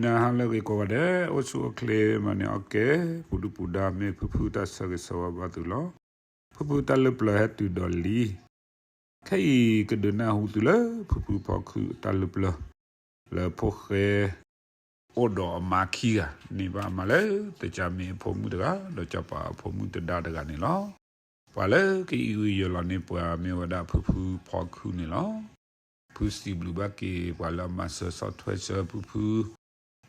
မုၢ်နၤဟါလၢအဂ့ၤကိးဂၤဒဲး, အိၣ်ဆူၣ်အိၣ်ချ့မၤန့ၢ်အီၣ်ကဲ, ပူၤဒုၣ်ပူၤဒါ မ့ၢ်ဖုဖုတၢ်ဆၢဂ့ၤဆၢဝါဘၣ်သုလီၤ. ဖုဖုတၢ်လၢပျၢၤဟဲတုၤဒီးလံ. ခဲအံၤကဒုးနၢ်ဟူသုလၢ ဖုဖုဖီခုၣ်အတၢ်လၢပျၢၤ လၢဖိၣ်ဃဲ အိၣ်ဒီးအမါခံဂၤ, န့ၢ်ဘၣ်အမါလၢ တကၠၣ်မ့ၢ်အဖိမုၣ်တဂၤ ဒီးစီၤပၤအဖိမုၣ်သဒါတဂၤန့ၣ်လီၤ. ပှၤလၢကအံးဂံၢ်ယၢၤလီၤန့ၢ်ပှၤမ့ၢ်ဝဲဒၣ်ဖုဖုဖီခုၣ်န့ၣ်လီၤ. ဖုစံးဘျုးဘၣ်က့ၤပှၤလၢအမၤစၢၤဆီၣ်ထွဲစၢၤဖုဖု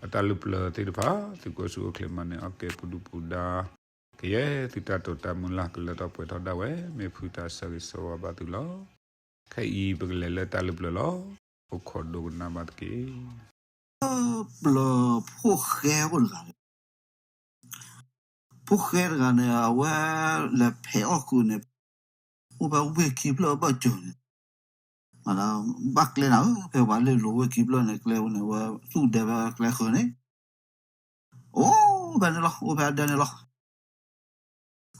အတၢ်လၢပျၢၤသ့ၣ်တဖၣ်, သုကအိၣ်ဆူၣ်အိၣ်ချ့မၤန့ၢ်အီၣ်ကဲ ပူၤဒုၣ်ပူၤဒါ, ကယဲၢ်သုတၢ်တိာ်တၢ်မုၢ်လၢ်ကလၢထီၣ်ပှဲၤထီၣ်ဒၣ်ဝဲ, မ့ၢ်ဖုတၢ်ဆၢဂ့ၤဆၢဝါဘၣ်သုလီၤ. ခဲအံၤပကလဲၤလၢတၢ်လၢပျၢၤလီၤ. အိၣ်ခိးဒိကနၣ်ဘၣ်တက့ၢ်. ပျၢၤဖိၣ်ဃဲအိၣ်တဂၤန့ၣ်, ဖိၣ်ဃဲတဂၤန့ၣ် အဝဲလဲၤဖဲးအီၣ်ဃုာ်န့ၣ်, အိၣ်ဖဲဝ့ၢ်ခံဖျၢၣ်ဘၢၣ်စၢၤန့ၣ်, ဘၣ်ကျဲနၤဧၢ, ဖဲပှၤလ့ၢ်လိၤဝ့ၢ်ခံဖျၢၣ်န့ၣ် ကျဲဝဲန့ၣ် ဝဲသူၣ်ဒဲဖဲကျဲဃၢၤန့ၣ်, အိၣ်ဖဲန့ၣ်လီၤ, အိၣ်ဖဲအဒဲန့ၣ်လီၤ.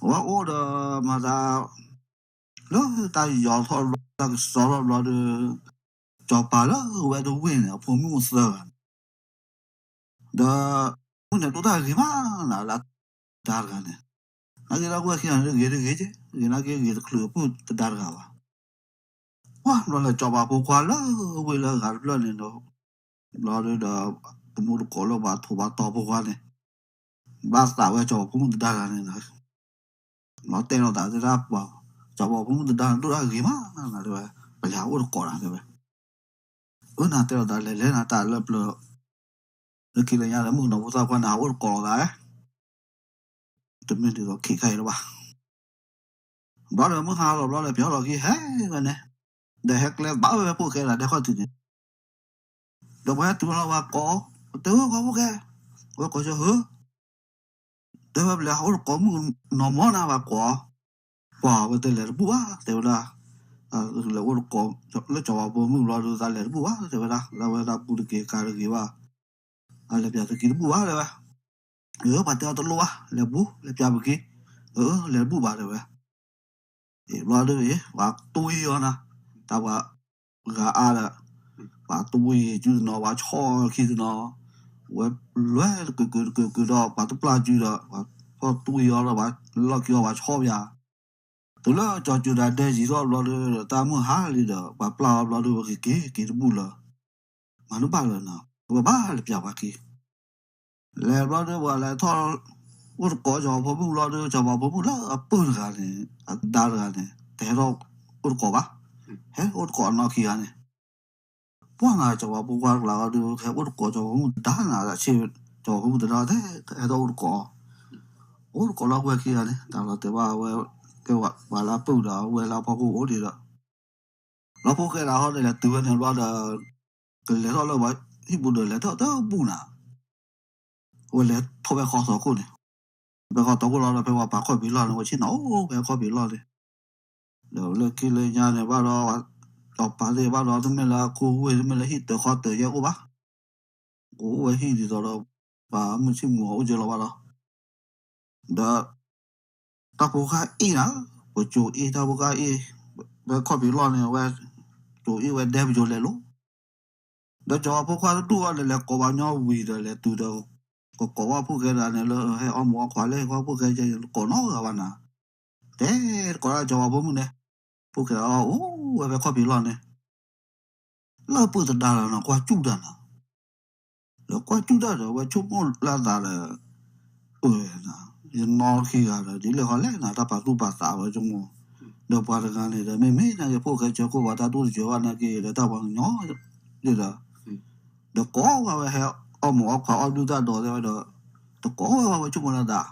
အဝဲအိၣ်ဒီးမၤသး လၢတၢ်ယီၤထီၣ်ဘျီ တၢ်ကစီထီၣ်ဘျီဒီး စီၤပၤလၢဝဲတဝ့ၢ်န့ၣ် အဖိမုၣ်အိၣ်သၢဂၤန့ၣ်, ဒီးမုၣ်န့ၣ်ဒိၣ်တၢ်ဂ့ၤမးနၤလၢ ဒါတဂၤန့ၣ်, နာ်က့ဒီပုၢ်ဝဲၢ်ခံဂၤန့ၣ် ဂ့ၤတဂ့ၤက့, ဂ့ၤနာ်က့ဂ့ၤတချုးအပုၢ်သဒါတဂၤဘၣ်. ပှၢ်ဘျီလၢစီၤပၤဖိခွါလၢဝ့ၢ်လၢအဂၤတဖျၢၣ်န့ၣ်ဒီး, ဘျီဒီး တမူတကိးလၢပှၤထိးပှၤတီၤဖိခွါန့ၣ်, ဘၣ်သးဝဲစီၤပၤဖိမုၣ်သဒါတဂၤန့ၣ်, ဘျီတဲလိာ်သးတဲဒၣ်ပှၤ, စီၤပၤဖိမုၣ်သဒါန့ၣ်ဒိၣ်တၢ်ဂ့ၤမးနၤတဲဝဲ, ပလဲၤဟးအိၣ်တကိးနၤတဲဝဲ. အၢ နၤတဲလိာ်သးလဲၤလဲၤနၤတၢ်လၢပျၢၤ, လၢခံလၢညါဒီး မုၣ်ကနီၤဖိသၣ်ခွါန့ၣ် ဟးအိၣ်တကိးလိာ်သး, တမ့ၢ်ဒ်သိးခံခါအံၤလၢၤဘၣ်. ဘျီဒီးမုၢ်ဟါလီၤဘျီဒီး ပျီလီၤခံဟဲဝဲန့ၣ်, ဒီးဟဲကျဲဘၣ်ဝဲဖိၣ်ဃဲဒီးဒဲခီၣ်ထံးန့ၣ်, ဒီးပှၤဟဲတုၤလီၤပှၤကိး, တဲဝဲပှၤဖိၣ်ဃဲ, ဝဲကိးဆၢဟၢ တဲဝဲပလဲၤဟးအိၣ်တကိးမုၣ်ကနီၤမီနၤဘၣ်ကိး, ပှၤဝဲတဲလဲၤတဘူၣ်ဘၣ်တဲဝဲဒၣ်, လဲၤအိၣ်တကိး, လၢစီၤပၤဖိမုၣ်ဘျီဒီး သးလဲၤတဘူၣ်ဘၣ်တဲဝဲဒၣ်, လၢဝဲဒၣ်ပူၤတက့ၤကၤတဂ့ၤဘၣ်, အလဲၤပျးသုးက့တဘူၣ်ဘၣ်တဲဝဲ, အၢ ပှၤတဲအီၤတလိၣ်ဘၣ် လဲၤဘူး လဲၤပျးပက့ၤ, အၢ လဲၤတဘူၣ်ဘၣ်တဲဝဲ အ့ ဘျီဒုးအံၤ ပှၤတွံၢ်အီၤနၤ, တၢ်ပှၤဂၤအါဒီး, ပှၤတွံၢ်စုတနီၤ ပှၤဆီၣ်ခံတနီၤ, ဝဲလွဲတကုာ်ကုာ်တကုာ်ကုာ်ဒီး ပှၤတပျၢ်စုဒီး ပှၤဖီၣ်တွံၢ်အီၤဒီး ပှၤလီၢ်ခံအီၤ ပှၤဆီၣ်ပၠး, တုၤလၢကၠီၤစူၤတၢ်ဒဲယံၤထီၣ်ဘျီဒီး တၢ်မုၢ်ဟါလံဒီး ပှၤပျၢ်အီၤဘျီဒီး ပက့ၤက့ၤက့ၤတဘူၣ်လၢၤ, မၤတဘၣ်လၢၤနီၤ ပဘၣ်လဲၤပျးပှၤက့ၤ လဲၤဘျီဒီး ပှၤလဲၤထီၣ်အိၣ်တကိး စီၤပၤဖိမုၣ်ဘျီဒီး စီၤပၤဖိမုၣ်လၢအပုၢ်တဂၤန့ၣ် အဒါတဂၤန့ၣ် တဟဲထီၣ်အိၣ်တကိးဘၣ်, ဟဲအိၣ်တကိးအနီၢ်ခံဂၤန့ၣ်, ပှၢ်နၤ စီၤပၤဖိခွါတကျါဒီး ဟဲအိၣ်တကိးစီၤပၤဖိမုၣ်သဒါနၤ ဆ့ စီၤပၤဖိမုၣ်သဒါ ဟဲထီၣ်အိၣ်တကိး, အိၣ်တကိးလၢအဝဲခံဂၤန့ၣ် တၢ်လီၤတဲာ်ဘၣ်ဝဲ ကဲပှၤလၢအပုၢ်ဒီး အဝဲလၢအဖီခိၣ်အိၣ်ဒံးဒီး လီၤဖိၣ်ဃဲဒၣ်ဟီဒီး လဲၤတုၤဝဲန့ၣ်ဘျီဒီး ကလဲၤထီၣ်လၢပှၤဟံၣ်ပူၤဒီး လဲၤထီၣ်တဘူၣ်နၤ, အဝဲလဲၤထီၣ်ဖဲဃီသီခိၣ်န့ၣ်, ဖဲဃီသီခိၣ်လီၤဒီး ဖဲပှၤပာ်ခီၣ်ဖံးလီၢ်န့ၣ် ဝဲဆ့ၣ်နီၤအိၣ်ဖဲခီၣ်ဖံးလီၢ်န့ၣ်, ဒီးလၢခံလၢညါန့ၣ်ဘၣ်ဒီး စီၤပၤသ့ၣ်ဘၣ်ဒီး တမ့ၢ်လၢအခိဝ့ၢ် တမ့ၢ်လၢဟံၣ်တၢၤဃီတၢၤယဲၢ်အိၣ်ဘၣ်, ကအိၣ်ဝဲဟံၣ်ဒ်သိးဒီး ပှၤမုၢ်ဆ့ၣ်မုၢ်ဂီၤအိၣ်ကၢလီၤဘၣ်ဒီး ဒီး တၢ်ဖိဃၢ်အ့ၣ်နၤ, ပစိၤအ့ၣ်တၢ်ဖိဃၢ်အ့ၣ်, ဖဲခီၣ်ဖံးလီၢ်န့ၣ် အဝဲ စိၤအ့ၣ်ဝဲဒဲပစိၤလဲၤလိၤ, ဒီးစီၤပၤဖိခွါတဒူၣ်အီၤဒီး လဲၤကိးပှၤကညီဝံၤဒီး လဲၤတုၤဒီး ကကိးဝဲဖိၣ်ဃဲတဂၤန့ၣ်လၢ ဟဲအီၣ်မူးအီခွါလဲၣ် ပှၤဖိၣ်ဃဲကိးနီတဂၤဘၣ်နၤ, တဲတကိးဒၣ်စီၤပၤဖိမုၣ်န့ၣ်, ဖိၣ်ဃဲအိၣ်ဝဲဖဲခီၣ်ဖံးလီၢ်န့ၣ် လၢပုၢ်သဒါလီၤနီၤ ကွၢ်စူၣ်တၢ်နီၤ, ဒီးကွၢ်စူၣ်တၢ်ဒီး အဝဲဆိကမိၣ်လၢအသးဒီး, အၢ, ယနီၢ်ခံဂၤဒီး ဒ်လဲၣ်ဃီလဲၣ်နၤ တၢ်ပာ်သူၣ်ပာ်သးဝဲဆိကမိၣ်, ဒီးပှၤတဂၤန့ၣ်ဒီး မ့မ့ၢ်နာ်က့ ဖိၣ်ဃဲစၢၤခိၣ်ပှၤတၢ်တိၢ်တစၢၤဘၣ်နာ်က့ ဒီးတၢ်ပှၤကညီ, ဒီး, ဒီးကိးဝဲဝဲဟဲအီၣ်မူးအီခွါအီၣ်ဒုၣ်တၢ်ဒီးသ့ဝဲဒီး, တကိးဝဲဝဲဆိကမိၣ်လၢအသး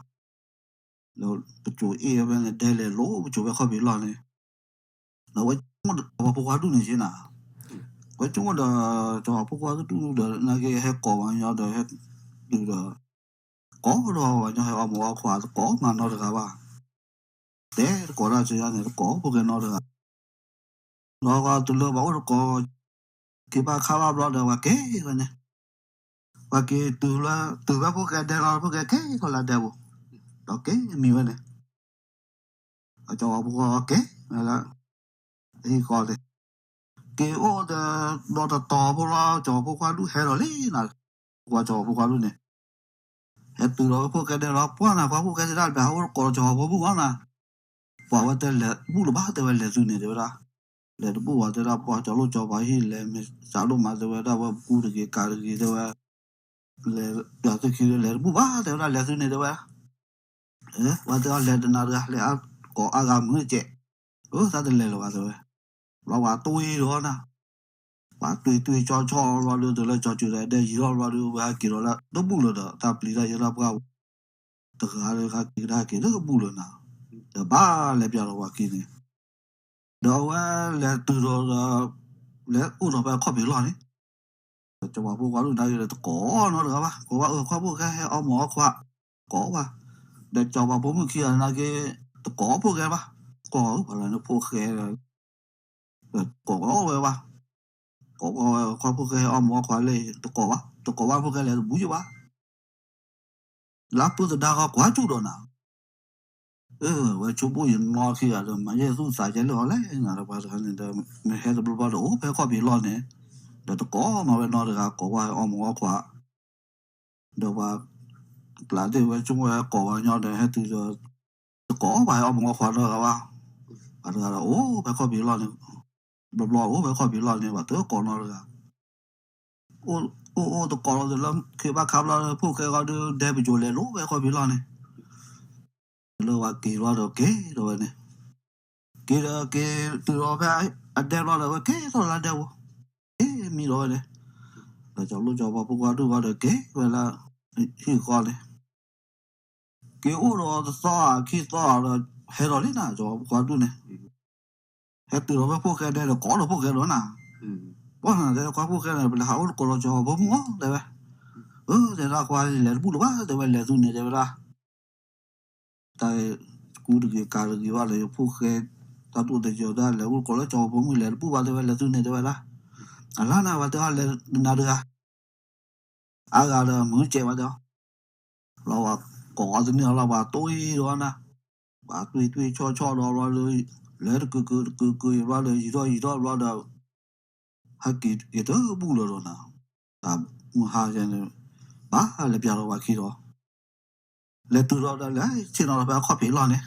ဒီးပစိၤအ့ၣ်ဖဲန့ၣ် ဒဲလဲၤလိၤ ပစိၤဖဲခီၣ်ဖံးလီၢ်န့ၣ်, ဒီးဝဲဆိကမိၣ်ဒီးစီၤပၤဖိခွါတဒူၣ်န့ၣ်က့နၤ, ဝဲဆိကမိၣ်ဒီး စီၤပၤဖိခွါတဒူၣ်ဒီး နာ်က့ဟဲကိးပှၤကညီဒီးဟဲတုၤဒီး, ကိးဒီးပှၤကညီဟဲအီၣ်မူးအီခွါ တကိးမၤနီတဂၤဘၣ်, တဲတကိးဒၣ်စၢၤယါန့ၣ် တကိးဖိၣ်ဃဲနီတဂၤ ဒီးပှၤတုၤလၢပှၤအိၣ်တကိး, က့ၤဘၣ်ခါဘၣ်ဘျီဒီး ပှၤက့ၤဝဲန့ၣ်, ပှၤက့ၤတုၤလၢ တုၤဖဲဖိၣ်ဃဲဒဲလီၤ ဖိၣ်ဃဲက့ၤထီၣ်လၢဒဲပူၤ, ဒီးက့ၤမံဝဲန့ၣ်, စီၤပၤဖိခွါက့ၤဝဲလၢ ဟံၣ်ဃီန့ၣ်, က့ၤအိၣ်ဒီး ဒီးတတီၤဖိလီၤ စီၤပၤဖိခွါဒူၣ်ဟဲဒီးလံနၤ, ပှၤစီၤပၤဖိခွါဒူၣ်န့ၣ် ဟဲတုၤလီၤဝဲဖိၣ်ဃဲဒဲးလီၤ ပှၢ်နၤ ပှၤဖိၣ်ဃဲသ့ၣ်တဖၣ် ဟဲအိၣ်တကိးလီၤစီၤပၤဖိမုၣ်အီၤနၤ, ပှၤဝဲတဲလဲၤတဘူၣ်လၢၤဘၣ် တဲဝဲလဲၤသုန့ၣ်တဲဝဲဒၣ်, လဲၤတဘူၣ်ဘၣ်တဲဒၣ် ပှၤစီၤလိၣ်စီၤပၤဟံၣ်လဲၤမ့ၢ်စးဒိၣ်မးတဲဝဲဒၣ် ဝဲပကူတဂ့ၤကၤတဂ့ၤတဲဝဲ, လဲၤပှၤသ့ၣ်ခံလဲၤတဘူၣ်ဘၣ် တဲဝဲဒၣ်လဲၤသုန့ၣ်တဲဝဲ ပှၤတဲအီၤလဲၤတနၤတဂၤ လဲၤကိးအါဂၤမုာ်ကဲး, အသးတလဲၤလၢၤဘၣ်တဲဝဲ, ဘျီပှၤတွံၢ်ဒီးနၤ, ပှၤတွံၢ်တွံၢ်ဆီဆီဘျီဒုး တုၤလၢကၠီၤစူၤဒီးဒဲယံၤထီၣ်ဘျီဒုး ဝဲဟဲက့ၤလီၤလၢတဘူၣ်လၢၤဒီး တၢ်ပျံၤတၢ်ယဲၢ်တၢ်ပှၢ် တဂၤဒီးဟဲက့ၤကဒါက့ၤလၢတဘူၣ်လၢၤနၤ, ဒီးဘၣ်လဲၤပၠးလီၤပှၤခံန့ၣ်, ဒီးအဝဲလဲၤတုၤဒီး လဲၤအိၣ်ဒီးဖဲခီၣ်ဖံးလီၢ်န့ၣ် စီၤပၤဖိခွါဒူၣ်နာ်က့ဒီး တကိးနီတဂၤဘၣ်, ကိးဘၣ်အၢခွါဖိၣ်ဃဲဟဲအီမိာ်အီခွါ, ကိးဘၣ်, ဒီးစီၤပၤဖိမုၣ်ခံဂၤနာ်က့, တကိးဖိၣ်ဃဲဘၣ်, ကိးဘၣ်လၢနဖိၣ်ဃဲ, ကိးဝဲဘၣ်, ကိးဝဲခွါဖိၣ်ဃဲဟဲအီမိာ်အီခွါလဲၣ်, တကိးဘၣ်, တကိးဘၣ်ဖိၣ်ဃဲလဲၤတဘူးယဘၣ် လၢပုၢ်သဒါဃီကွၢ်စူၣ်ဒီးနၤ, အဝဲဆိကမိၣ်ယနီၢ်ခံဂၤဒီး မၤယဲၢ်သူၣ်သးယဲၢ်လၢအီၤလဲၣ် နၤဒီးပှၤတဂၤန့ၣ်ဒီး မ့ၢ်ဟဲတဘျီဘျီဒီး အိၣ်ဖဲခီၣ်ဖံးလီၢ်န့ၣ်, ဒီးတကိးမၤဝဲနီတဂၤ ကိးဝဲအီမိာ်အီခွါ, ဒီးပှၤကျးသ့ၣ်ဝဲဆိကမိၣ်ဝဲကိးဝဲညီဒီး ဟဲတုၤဒီး တကိးပှၤဟဲအီမိာ်အီခွါနီတဂၤဘၣ်, ပှၤတဂၤဒီးအိၣ်ဖဲခီၣ်ဖံးလီၢ်န့ၣ်, ဘျီဘျီအိၣ်ဖဲခီၣ်ဖံးလီၢ်န့ၣ် ပှၤတကိးနီတဂၤ အိၣ်အိၣ်တကိးလီၤလၢခ့ဘၣ်ခါဘျီ ဖိၣ်ဃဲဂီၤဒုး ဒဲပစိၤလဲၤလိာ်ဝဲခီၣ်ဖံးလီၢ်န့ၣ်, လၢပှၤက့ၤဘျီဒီးက့ၤဒီးဝဲန့ၣ်, က့ၤဒီးက့ၤတုၤဒီးဖဲအဒဲဘျီဒီး ဝဲက့ၤထီၣ်လၢအဒဲပူၤ, က့ၤမံဒီးဝဲန့ၣ်, ဒီးစီၤလိၣ်စီၤပၤဖိခွါဒူၣ်ဘျီဒီးက့ၤဝဲလၢ ဟံၣ်ဃီန့ၣ် က့ၤအိၣ်ဒီးတသီခံသီဒီး ဟဲဒီးလံနၤ စီၤပၤဖိခွါဒူၣ်န့ၣ်, ဟဲတုၤဒီးဖဲဖိၣ်ဃဲဒဲဒီး ကိးဒီးဖိၣ်ဃဲဒီးနၤ, ပှၢ်နၤတဲခွါဖိၣ်ဃဲန့ၣ် ပလဲၤဟးအိၣ်တကိးလီၤစီၤပၤဖိမုၣ်အီၤတဲဝဲ, အၢ တဲဒၣ်ခွါလဲၤတဘူၣ်လၢၤဘၣ် တဲဝဲလဲၤသုန့ၣ်တဲဝဲဒၣ် တၢ်ကူတဂ့ၤကၤတဂ့ၤဘၣ်ဒီး ယဖိၣ်ဃဲ တၢ်ဒိၣ်တယၢၤဒၣ် လဲၤအိၣ်တကိးလၢစီၤပၤဖိမုၣ်လဲၤတဘူၣ်ဘၣ်တဲဝဲလဲၤသုန့ၣ်တဲဝဲဒၣ်, အလါနၤပှၤတဲအီၤလဲၤနၤတဂၤ အါဂၤဒီးမုာ်ကဲးဝဲဒီး, ဘျီဝဲကိးအီၤတန့ၢ်အီၤလီၤ ပှၤတွံၢ်ဒီးနၤ, ပှၤတွံၢ်တွံၢ်ဆီဆီဒီးဘျီဒီး, လဲၤတကုာ်ကုာ်တကုာ်ကုာ်ဘျီဒီး ယံၤထီၣ်ယံၤထီၣ်ဘျီဒီး, ဟဲက့ၤက့ၤတဘူၣ်လၢၤဒီးနၤ, တၢ်မုၢ်ဟါယဲန့ၣ်, ဘၣ်လဲၤပျးလီၤပှၤခံဒီး, လဲၤတုၤဒီးဒီးလဲၤဆ့ၣ်နီၤလီၤဖဲအခီၣ်ဖံးလီၢ်န့ၣ်,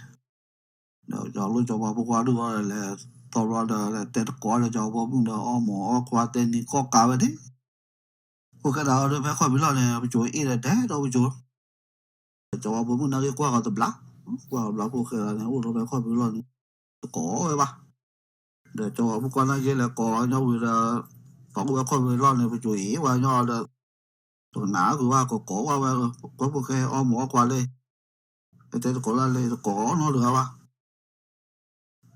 ဒီးစီၤလိၣ်စီၤပၤဖိခွါဒူၣ်ဒီးလဲၤသီဘျီဒီး လဲၤတဲတကိးဒီးစီၤပၤဖိမုၣ်ဒီး အီမိာ်အီခွါတဲနံၤကီၢ်ကးဝဲန့ၣ် ဖိၣ်ဃဲဒၣ်အီၤဒီးဖဲခီၣ်ဖံးလီၢ်န့ၣ် ပစိၤအ့ၣ်ဒီးဒဲးဒီးပစိၤ, စီၤပၤဖိမုၣ်နာ်က့ကွၢ်ဃီၤတဘျီ, ကွၢ်ဃီၤတဘျီဖိၣ်ဃဲဒၣ်န့ၣ် အိၣ်ဒီးဖဲခီၣ်ဖံးလီၢ်န့ၣ်, တကိးဝဲဘၣ်, ဒီးစီၤပၤဖိခွါနာ်က့လဲၤကိးညီဝံၤဒီး, ပှၤအိၣ်ဝဲခီၣ်ဖံးလီၢ်န့ၣ် ပစိၤအ့ၣ်ဝဲညီဒီး, တကနၣ်ကွံာ်ဘၣ် ကကိးဝဲဝဲ, ကွၢ်ဖိၣ်ဃဲအီမိာ်အီခွါလၢ ဟဲတဲတကိးလၢလၢတကိးနီတဂၤဘၣ်,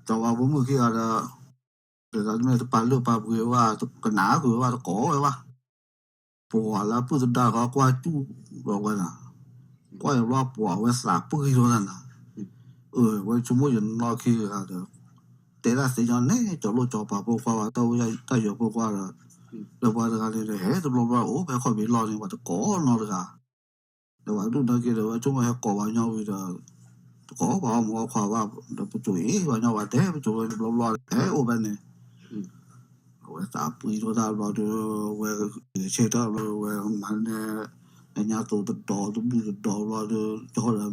စီၤပၤဖိမုၣ်ခံဂၤဒီး, ဒ်သိးမ့ၢ်တပာ်လုၢ်ပာ်ပှ့ၤဝဲ တကနၣ်ကွံာ်ဝဲဘၣ်တကိးဝဲဘၣ်, ပှၤလၢပုၢ်သဒါဃီကွၢ်စူၣ်ဒီးဝဲနၤ, ကွၢ်အံၤဘျီပှၤဝဲသးပှံၢ်ထီၣ်နၤ, အဝဲဆိကမိၣ်ယနီၢ်ခံဂၤဒီး, တဲဒၣ်သ့ၣ်ညါန့ၣ် စီၤလိၣ်စီၤပၤဖိခွါဘၣ် တၢ်အိၣ်တၢ်ယၢၤဖိခွါဒီး, လၢပှၤတဂၤန့ၣ်ဒီး ဟဲတဘျီဘျီအိၣ်ဖဲခီၣ်ဖံးလီၢ်န့ၣ် ပှၤတကိးနီတဂၤ ဒီးပှၤဒူၣ်နာ်က့ဒီး ဝဲဆိကမိၣ်ဟဲကိးပှၤညီဝံၤဒီး, တကိးပှၤအီမိာ်အီခွါဘၣ်, ဒီးပစိၤအ့ၣ်ပှၤညီဘၣ် တဲပစိၤဝဲတဘျီဘျီ ဟဲအိၣ်ဖဲန့ၣ်, အဝဲသးပှံၢ်ထီၣ်တၢ်ဘျီဒီး, ဝဲဂဲၤဆၢထၢၣ်ဘျီ ဝဲမၤန့ၢ်, ညါသိးတဒီးတဘုၣ်တဒီးဘျီဒီး ကၠီဒီး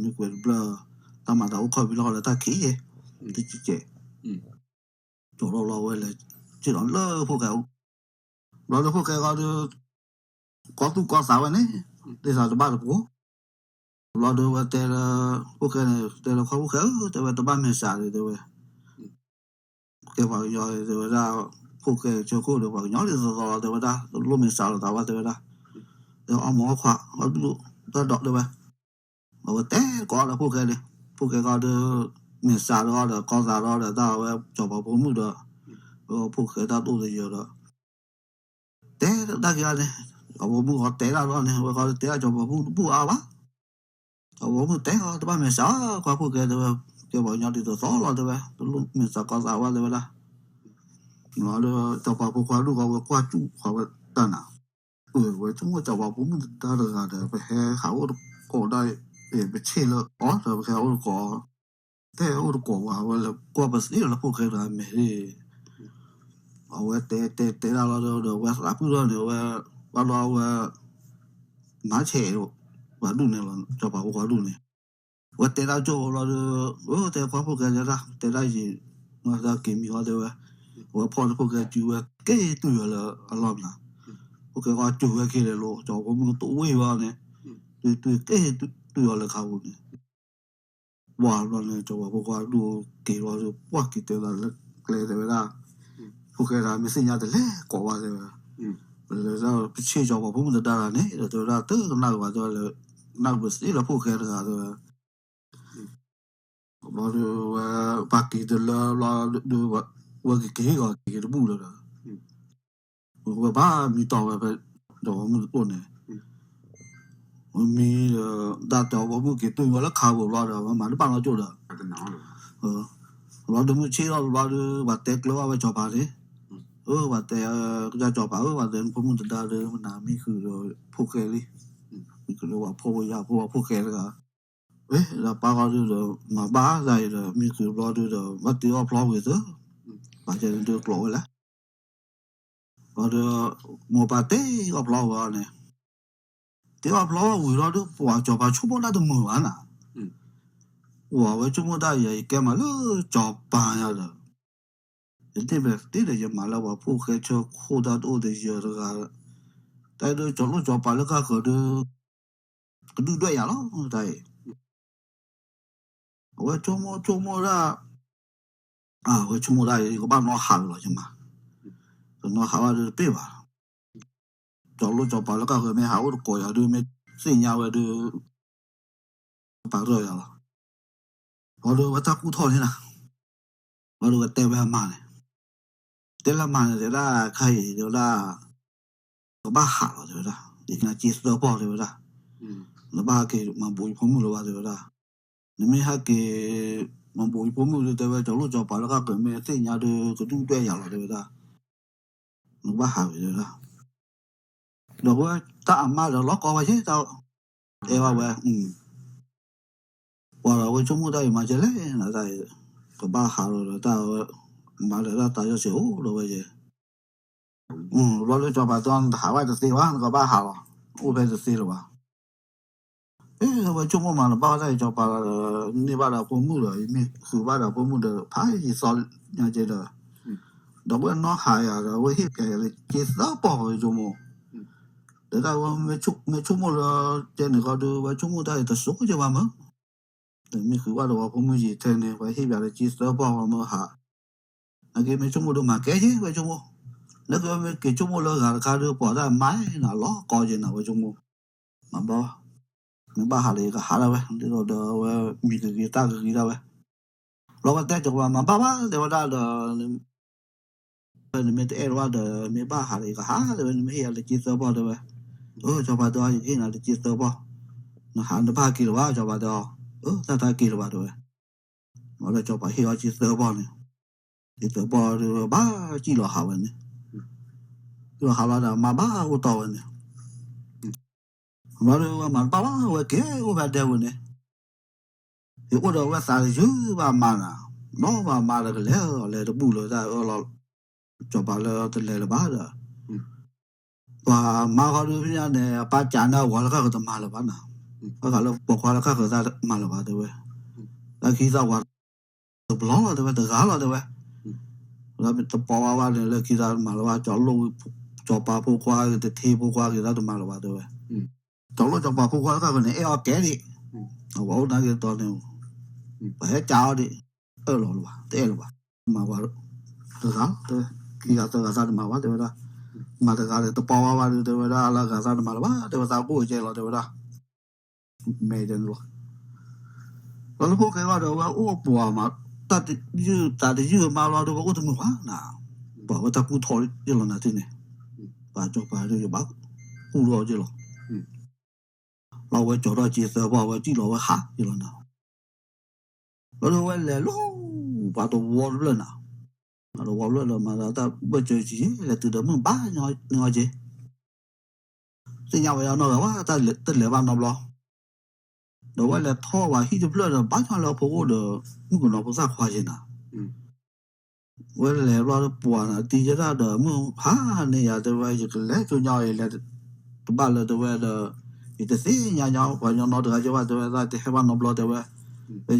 မ့ၢ်ကွဲးတဘျၢၣ်, တၢ်မၤသးအိၣ်ခီၣ်ဖံးလီၢ်လၢတၢ်ခံးယဲၢ်, တကဲးကဲး ကၠီဒီးဘျီဝဲလဲၤ, စ့ၢ်ဒီးလၢဖိၣ်ဃဲ, ဘျီလၢဖိၣ်ဃဲဂီၤဒီး, ကီၢ်သူၣ်ကီၢ်သးဝဲန့ၣ်, သ့ၣ်သးတဘၣ်တပူၤ, ဘျီဒီးဝဲတဲလၢ, ဖိၣ်ဃဲန့ၣ် တဲလၢခွါဖိၣ်ဃဲဧၢ တဲဝဲတဘၣ်မဲာ်ဆှးဒီးတဲဝဲ, ကဲပှၤကညီတဲဝဲဒၣ်, ဖိၣ်ဃဲဆၢခိၣ်ဒီးပှၤကညီဒ်သိးသိးလီၤတဲဝဲဒၣ် တလိၣ်မဲာ်ဆှးလီၤသးဘၣ်တဲဝဲဒၣ်, ဒီးအီမိာ်အီခွါ, တၢ်ဒိးတဲဝဲ အဝဲတဲကိးဒီးဖိၣ်ဃဲန့ၣ်, ဖိၣ်ဃဲဃီဒီး, မဲာ်ဆှးဒီးဒီးကီၢ်သးဒီးဒီးတၢ်ဝဲစီၤပၤဖိမုၣ်ဒီး, ဖိၣ်ဃဲတၢ်ဒိၣ်တယၢၤဒီး, တဲတၢ်ခံဂၤန့ၣ်, စီၤပၤဖိမုၣ်ဃီတဲဒၣ်လီၤန့ၣ် အဝဲဃီတဲဒၣ်စီၤပၤဖိမုၣ်တဘူၣ်အါဘၣ်, စီၤပၤဖိမုၣ်တဲဃီတဘၣ်မဲာ်ဆှး, ခွါဖိၣ်ဃဲတဲဝဲ, ကဲပှၤကညီဒ်သိးသိးလီၤတဲဝဲ တလိၣ်မဲာ်ဆှးကီၢ်သးဘၣ်တဲဝဲဒၣ်, လီၤဒီးစီၤပၤဖိခွါဒူၣ်ဃီဝဲကွၢ်စူၣ်ဃီဝဲတၢ်နၤ အဝဲဆိကမိၣ်စီၤပၤဖိမုၣ်တဒါတဂၤဒီး ပဟဲဟးအိၣ်တကိးဒၣ်, ပဆ့ၣ်လၢအီၤဒီး ပဟဲအိၣ်တကိး, တဲအိၣ်တကိးဝဲ အဝဲလဲၤကွၢ်ပသ့ၣ်လၢဖိၣ်ဃဲတဂၤမဲာ်, အဝဲတဲတဲတဲဒၣ်လီၤဒီး အဝဲသးပှံၢ်ထီၣ်န့ၣ် အဝဲ, ဘၣ်ဒီးအဝဲ, မၤဆဲး ပှၤဒူၣ်န့ၣ်လီၤ စီၤပၤဖိခွါဒူၣ်န့ၣ်, ဝဲတဲတၢ်ကၠိၣ်ဝဲဘျီဒီး အၢ တဲခွါဖိၣ်ဃဲတဲဒၣ် တဲဒၣ်ယံာ် နတၢ်က့ၤမံၤဃီတဲဝဲ, ဝဲဖီၣ်န့ၣ်ဖိၣ်ဃဲစုၤဝဲက့ၤတုၤအီၤလၢအလီၢ်မနၤ, ဖိၣ်ဃဲဃီစုၤဝဲက့ၤလဲၤလိၤ စီၤပၤဖိမုၣ်ကတိၣ်ဝ့ၢ်ဝဲန့ၣ်, တုၤတုၤက့ၤတုၤအီၤလၢခါပူၤန့ၣ် ပှၤဘျီန့ၣ် စီၤပၤဖိခွါဒူၣ်က့ၤဘျီဒီး ပှၤက့ၤတဲသးလၢကျဲတဲဝဲဒၣ်, ဖိၣ်ဃဲတဂၤမ့ၢ်သ့ၣ်ညါတလဲၤကိးဘၣ်တဲဝဲ, ပလဲၤဒၣ်ပဆ့ၣ်စီၤပၤဖိမုၣ်တဒါတဂၤန့ၣ် ဒီးတဲဝဲဒၣ်တကနၣ်ကဘၣ်တဲဝဲလၢ ကနၣ်ကပသ့လၢဖိၣ်ဃဲတဂၤတဲဝဲ, ဘျီဒီးဝဲ ပှၤက့ၤတလၢဘျီဒီး ဝဲက့ၤက့ၤဟ့ၣ်ဂီၤက့ၤတဘူၣ်လၢဒီး ဝဲဘၣ်မံတီၢ်ဝဲဖဲ စီၤပၤဖိမုၣ်တကိၣ်န့ၣ်, ဝဲမံဒီး တၢ်စီၤပၤဖိမုၣ်က့ၤတုၤဝဲလၢခါပူၤဘျီဒီး ဝဲမၤတဘၣ်နီတကၠိၣ်ဒီး, ဘျီဒီးမုၢ်ဆ့ၣ်ထီၣ်ဘျီဒီး ပှၤတဲကျၢၤဘၣ်ဝဲစီၤပၤန့ၣ်, အၢ ပှၤတဲ ကစၢ်စီၤပၤဧၢ ပှၤတဲနဖိမုၣ်တဒါဒီး မနၤမံဃုာ်ဒီးဖိၣ်ဃဲလံ, မံဃုာ်ဒီးပှၤဖိၣ်ဖိယာ်ဖိပှၤဖိၣ်ဃဲတဂၤ, အ့ ဒီးပၢ်ဃီဒုဒီး မၤဘၣ်သးအံၤဒီး မံဃုာ်ဘျီဒုဒီး ဘၣ်တ့အီၣ်ဖျီဝံၤသၢ, ပှၤကဲဒုကျိးဝဲလဲၣ် ဘျီဒီး မိၢ်ပၢ်တ့အီၣ်ဖျီဝံၤအီၤန့ၣ်, တ့အီၣ်ဖျီဝံၤလီၤဒီး ပှၤစီၤပၤဆိကမိၣ်တၢ်တမုာ်ဘၣ်နၤ, ပှၤဝဲဆိကမိၣ်တၢ်ယၤ ယကဲမးလၢစီၤပၤညါဒီး, ယတ့ၢ်ဖဲတ့ၢ်ဒီး ယမၤလၢပှၤဖိၣ်ဃဲဆၢခိၣ်တၢ်တအိၣ်တယၢၤတဂၤ, တၢ်ဒုးစီၤလိၣ်စီၤပၤလၢကါဃၢၤဒုး ကဒုၣ်ဒွဲၣ်ယၤလီၤတၢ်အံၤ, အဝဲဆိကမိၣ်ဆိကမိၣ်ဒၣ်, အဝဲဆိကမိၣ်ဒၣ် ယကဘၣ်နီၣ်ဟးလီၤယမး, ကနီၣ်ဟးဘၣ်ဒုးတပ့ၢ်ဘၣ်, စီၤလိၣ်စီၤပၤလၢကါဃၢၤမ့ၢ်ဟးအိၣ်တကိးယၤဒုး မ့ၢ်သ့ၣ်ညါဝဲဒုး ပာ်တၢ်ယၤလီၤ, ဘျီဒီးဝဲတၢ်ကူၣ်ထီၣ်န့ၣ်နၤ, ဘျီဒီးဝဲတဲဝဲအမါန့ၣ်, တဲလၢမါန့ၣ် တဲဒၣ်ခါအံၤ တဲဝဲဒၣ် ကဘၣ်ဟးလီၤတဲဝဲဒၣ်, ယကနၣ်က့သၢပီၢ်တဲဝဲဒၣ်, နဘၣ်ဟဲက့ၤမၤဘူးယဖိမုၣ်လၢၤဘၣ်တဲဝဲဒၣ်, နမ့ၢ်ဟဲက့ၤ မၤဘူးယဖိမုၣ်ဒုး တဲဝဲ စီၤလိၣ်စီၤပၤလၢကါဃၢၤမ့ၢ်သ့ၣ်ညါဒုး ကဒုၣ်ဒွဲၣ်ယၤလီၤတဲဝဲဒၣ်, နကဘၣ်ဟးဝံၤတဲဝဲဒၣ်, ဒီးဝဲတၢ်အမါဒီးလီၤကီဝဲယဲၢ်တၢ်, အဲၣ်ဘၣ်ဝဲ ပှၤဒီးဝဲဆိကမိၣ်တၢ်အံၤမၤကဲလဲၣ်နတၢ်အံၤ, ကဘၣ်ဟးလီၤဒီးတၢ်ဝဲ, မၤဒီးတၢ်သးစီဆှံအိၣ်ဒီးဝဲယဲၢ်, ဘျီလၢစီၤပၤတဲအီၤ နတဟးဘၣ်တသ့ဘၣ် နကဘၣ်ဟးလီၤ, အိၣ်ဖဲတသ့လၢၤဘၣ်, အဝဲဆိကမိၣ်မး နဘၣ်ဝဲတၢ်အံၤ စီၤပၤဒီး န့ၢ်ဘၣ်ဒီးဖိမုၣ်ဒီး ယမ့ၢ်ဃုာ်ဘၣ်ဒီးဖိမုၣ်ဒီး ဖးယံာ်သီညါကဲဒီး, ဒီးဝဲနီၣ်ဟးယၤဒီး ဝဲဟ့ၣ်ပျးယၤလၢက့သၢပီၢ်ဝဲဆိကမိၣ်, ဒီးတၢ်ဝဲမ့ၢ်ဆိကမိၣ်လၢ ကဲန့ၣ်ဃီဒီး ဝဲဆိကမိၣ်တၢ်အံၤတစိၤကဲဘၣ်မး ဒီးမ့ၢ်ဃုာ်ဘၣ်ဒီးပှၤဖိမုၣ်ယံာ်ထဲန့ၣ် ပှၤဟ့ၣ်ပျးလၢက့သၢပီၢ်ပှၤမၢဟး, နာ်က့မ့ၢ်ဆိကမိၣ်ဒီးမၤကဲက့ဝဲဆိကမိၣ်, နာ်က့မ့ၢ်က့ၤဆိကမိၣ်လၢဂၤတခါဒီး ပှၤတၢ်မါနၤလီၤကီက့နၤဝဲဆိကမိၣ်, မၤဘၣ်, မ့ၢ်ဘၣ်ဟးလၢယကဟးဒၣ်ဝဲ ဒ်သိးဒီးအဝဲမံၤကဂ့ၤတၢ်ကဂ့ၤဒၣ်ဝဲ, လီၤဝဲတဲစီၤပၤမၤဘၣ်ဘၣ်တဲဝဲဒၣ်ဒီး နမ့ၢ်တအဲၣ်ဒိးဘၣ်ဒီး မ့ၢ်ဘၣ်ဟးဒီးယကဟးတဲဝဲ နမ့ၢ်ဟ့ၣ်ယၤလၢက့သၢပီၢ်တဲဝဲ, အၢ စီၤပၤတဲအီၤ ယကဟ့ၣ်နၤလၢက့သၢပီၢ်, နဟးနတဘၣ်က့ၤလၢၤဘၣ် စီၤပၤတဲအီၤ, အၢ တၢ်တၢ်က့ၤလၢၤဘၣ်တဲဝဲ, ဘျီလၢစီၤပၤဟ့ၣ်အီၤက့သၢပီၢ်န့ၣ်, က့သၢပီၢ်ဒီးဘၣ်စံၣ်လီၤဟးဝဲန့ၣ်, စံၣ်လီၤဟးလီၤဒီးမါဘၣ်အိၣ်တီၢ်ဝဲန့ၣ် ဘျီဒီးဝဲမၤတဘၣ်ဘၣ် ဝဲက့ၤအိၣ်ဖဲဒဲပူၤန့ၣ်, ယအိၣ်ဒီးဝဲသးတယုၢ်ဘၣ်မါနၤ, နီၢ်ဘၣ်မါဒီးကလဲၤလဲၤတဘူၣ်လၢတၢ်အၢၣ်လီၤ, စီၤပၤလၢတလဲၤလၢၤဘၣ်ဒီး, ပှၤမါဃီဒုးဖဲညါန့ၣ် အပၢ်ကးန့ၢ်အဝၤလၢကါဃၢၤတမၤလၢၤဘၣ်နၤ, ဘၣ်ဃးလၢပိာ်ခွါလၢကါဃၢၤသးမၤလၢၤဘၣ်တဲဝဲ, လၢခံသးဝၤ တဘျီလီၤတဲဝဲ တဂၤလီၤတဲဝဲ, လၢတပီဝါဘၣ်န့ၣ် လၢခံသးတမၤလၢၤဘၣ် စီၤလိၣ် စီၤပၤဖိခွါဂ့ၤ တထ့ဖိခွါဂ့ၤ သးတမၤလၢၤဘၣ်တဲဝဲ, စီၤလိၣ်စီၤပၤဖိခွါတခါဃီန့ၣ် အဲၣ်အီၤကဲဒံး, အဝဲအိၣ်နာ်က့ၤတီန့ၣ်, ပှၤဟဲကးအီၤဒံး, အၢၣ်လီၤလၢၤဘၣ် တအဲၣ်လၢၤဘၣ်, မၤဝဲတဂၤတဲဝဲ, ခံဂၤသၢဂၤသးတမၤဘၣ်တဲဝဲဒၣ်, မၤတဂၤဒီးတပီဝါဘၣ်ဒီးတဲဝဲဒၣ် လၢဂၤသးတမၤလၢၤဘၣ်တဲဝဲ သးကိၣ်ကဲလီၤတဲဝဲဒၣ် မဲာ်တဲန့ၣ်လီၤ. လီၤလၢဖိၣ်ဃဲဘၣ်ဒီး ဝဲအိၣ်ပှၤမး တၢ်တယုၢ်သးတယုၢ်မးလီၤဒီး ဝဲအိၣ်တမုာ်ဘၣ်နၤ, ပှၤဝဲတၢ်ကူၣ်ထီၣ်ယ့ၢ်လီၤနၤထံၣ်န့ၣ်, ပှၤစီၤပၤဒီးယဘၣ်ကူၣ်ထီၣ်ယ့ၢ်လီၤ. လီၤဝဲကၠီၤထီၣ်က့သၢပီၢ် ဝဲစံၣ်လီၤဝဲဟးယ့ၢ်လီၤနၤ, လီၤဒီးဝဲလဲၤလီၤ ပှၤတဝီတဖျၢၣ်နၤ, ပှၤတဝီတဖျၢၣ်ဒီးမၤဒီးတၢ်ဘၢၣ်စၢၤက့ၤ လဲၤတုၤဒီးမုၢ်ဘၣ်ညီညီက့ၤ သ့ၣ်ညါဝဲအနီၢ်ဂၤဝဲ တလဲၤဘၣ်နီတဘျီ, ဒီးဝဲလဲၤထီၣ်ဝဲဟံၣ်တဖျၢၣ်ဒီး ဘၣ်ညီလၢအဖိအိၣ်ဒီး မုၣ်ကနီၤဖိသၣ်ခွါယ့ၢ်နၤ, ဝဲလဲၤဘျီဒီးပှၤနၤတံၤယဲဒၣ်ဒီး မုၢ်ဟါန့ၢ်ယၤတဲဝဲ ယကလဲၤကၠိညီအံၤလဲၤ, တဘၣ်လၢတဲဝဲဒီး, ယတသ့ၣ်ညါညီ ပှၤကညီနီတဂၤကဲဘၣ် တဲဝဲဒၣ် တဟဲဘၣ်နီတဘျီ တဲဝဲ,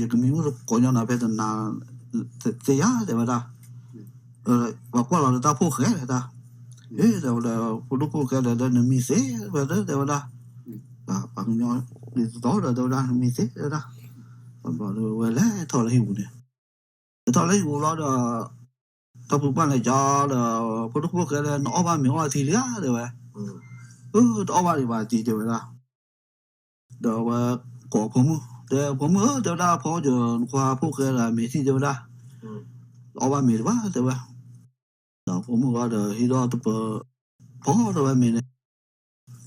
ယကမံမုၣ်ကိးညီနၤဖဲတနၤ သ့ယါ တဲဝဲဒၣ်, ပှၤကွၢ်လီၤလၢတၢ်ဖိၣ်ဃဲလဲၣ်တၢ်, အ့ တဲဝဲဒၣ် ဖိဒိၣ်ဖိၣ်ဃဲဒီး လၢနမံသ့ဝဲသ့ တဲဝဲဒၣ်, ပှၤကညီဒ်သိးဒီး တဲဝဲဒၣ် နမံသ့ တဲဝဲဒၣ်, ဘျီဒီးဝဲလဲၤထီၣ်လၢဟံၣ်ပူၤန့ၣ်, လဲၤထီၣ်လၢဟံၣ်ပူၤဘျီဒီး တၢ်ဖုပၢ်န့ၣ်ကဒီး ဖိဒိၣ်ဖိၣ်ဃဲဒီး နအီၣ်ဘၣ်မ့ၤအီထံလံဧါ တဲဝဲ, အၢ တအီၣ်ဘၣ်ဒံးဘၣ်တံၤ တဲဝဲဒၣ်, ဒီးအဝဲကိးဖိမုၣ် တဲဖိမုၣ်ဧၢ တဲဝဲဒၣ် ဖီကၠိနခွါဖိၣ်ဃဲဒီးမ့ၤထံၣ် တဲဝဲဒၣ်, တအီၣ်ဘၣ်မ့ၤတဘၣ် တဲဝဲ, ဒီးဖိမုၣ်ဃီဒီးဟံးထီၣ်တပၢၤ ဖီထီၣ်ဝဲမ့ၤန့ၣ်,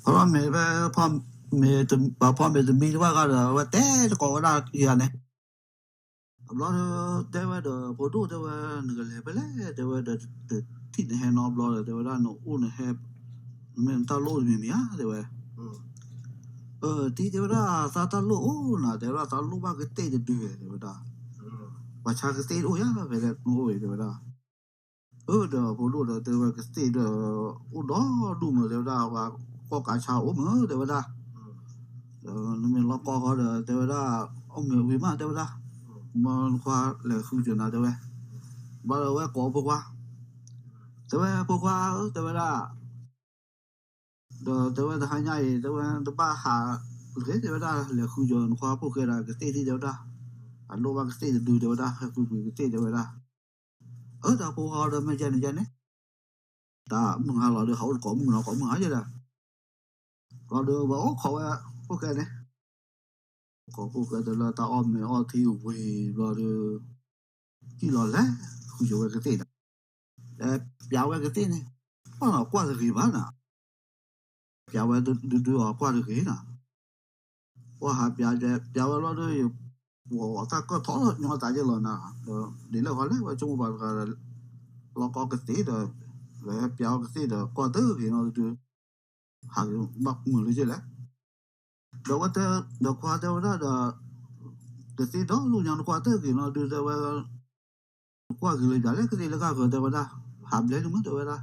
ဖီထီၣ်မ့ၤဖဲ မ့ၤ ပှၤဖီမ့ၤတမံတဘၣ်ဃီဒီး အဝဲတဲတကိးဝဲဒၣ်ခံဂၤန့ၣ်, အဘျီဒီး တဲဝဲဒီး ဖိဒိၣ် တဲဝဲ နကလဲၤဖဲလဲၣ် တဲဝဲဒီး တထံၣ်နဟဲနီတဘျီဒီး တဲဝဲဒၣ် နအိၣ်နဟဲ မ့ၢ်နတၢ်လိၣ်တမံၤမံၤဧါ တဲဝဲ, တံၤ တဲဝဲဒၣ် သးတၢ်လိၣ်အိၣ်နၤ တဲဝဲဒၣ် သးလိၣ်ဘၣ်ကသ့ၣ်တဒု တဲဝဲဒၣ်, ပှၤဆါကသ့ၣ်တအိၣ်ယါ ဖဲလဲၣ် နအိၣ်အံၤ တဲဝဲဒၣ်, အၢဒီးဖိဒိၣ်ဒီး တဲဝဲကသ့ၣ်ဒီး အိၣ်ဒီဒူၣ်မုၢ် တဲဝဲဒၣ် ပှၤကီၢ်ကးဆါအိၣ်မုၢ် တဲဝဲဒၣ်, ဒီးနမ့ၢ်လီၤကီဃီဒီး တဲဝဲဒၣ် အီၣ်မ့ၤဝံၤမး တဲဝဲဒၣ်, မ့ၢ်နခွါလဲၤဃုကၠိနၤ တဲဝဲ, ဘျီဒီးဝဲကိးဖိခွါ, တဲဝဲဖိခွါဧၢ တဲဝဲဒၣ်, ဒီးတဲဝဲတဟါညါအံၤ တဲဝဲ တဘၣ်ဟးတဂ့ၤ တဲဝဲဒၣ် လဲၤဃုကၠိနခွါဖိၣ်ဃဲဒီးကသ့ၣ်ထံၣ် တဲဝဲဒၣ်, အလိၣ်ဘၣ်ကသ့ၣ်တဒု တဲဝဲဒၣ် ဟဲဃုကွံာ်ကသ့ၣ် တဲဝဲဒၣ်, အၢ တၢ်ဖိခွါဒီး မ့ၢ်ကဲန့ၣ်ကဲန့ၣ်, တၢ်မုၢ်ဟါလီၤဒီး ဟးအိၣ်တကိးမုၣ်နီၤ ကိးမုၣ်ဟါယဲဒၣ်, လီၤဒီးဝဲအိၣ်ခိးဝဲဖိၣ်ဃဲန့ၣ်, ကိးဖိၣ်ဃဲတလၢတၢ်အီၣ်မ့ၤအီထံဝံၤဘျီဒီး ထံၣ်လီၤလဲၤဃုကၠိဝဲကသ့ၣ်ဒီး, ပျးဝဲကသ့ၣ်န့ၣ်, ပှၢ်နီၤကွၢ်တဂ့ၤဘၣ်နီၤ, ပျးဝဲဒုဒုအီၤကွၢ်တဂ့ၤနီၤ, ပှၢ်ဟးပျး ပျးဝဲဘျီဒီး ယဝီၤတၢ်ကၢၢ်ထီၣ်ညီသးယဲၢ်လီၤနၤ, ဒီးဒ်လဲၣ်ဃီလဲၣ် ဝဲဆိကမိၣ်ပှၤတဂၤဒီး လီၤကီကသ့ၣ်ဒီး လဲၤပျးဝဲကသ့ၣ်ဒီး ကွၢ်တဂ့ၤနီၤဒု ဟးက့ၤဘၣ်မုာ်လၢယဲၢ်လဲၣ်, ဒီးဝဲတဲ ဒီးခွါတဲဝဲဒၣ်ဒီး ကသ့ၣ်ဒီလူၢ်ညါနကွၢ်တဂ့ၤနီၤဒု တဲဝဲ နကွၢ်ဂ့ၤလၢပျးလဲၣ် ကသ့ၣ်လၢကၢ်ဃၢၤ တဲဝဲဒၣ်, ဟးဘျဲနမုၢ် တဲဝဲဒၣ်,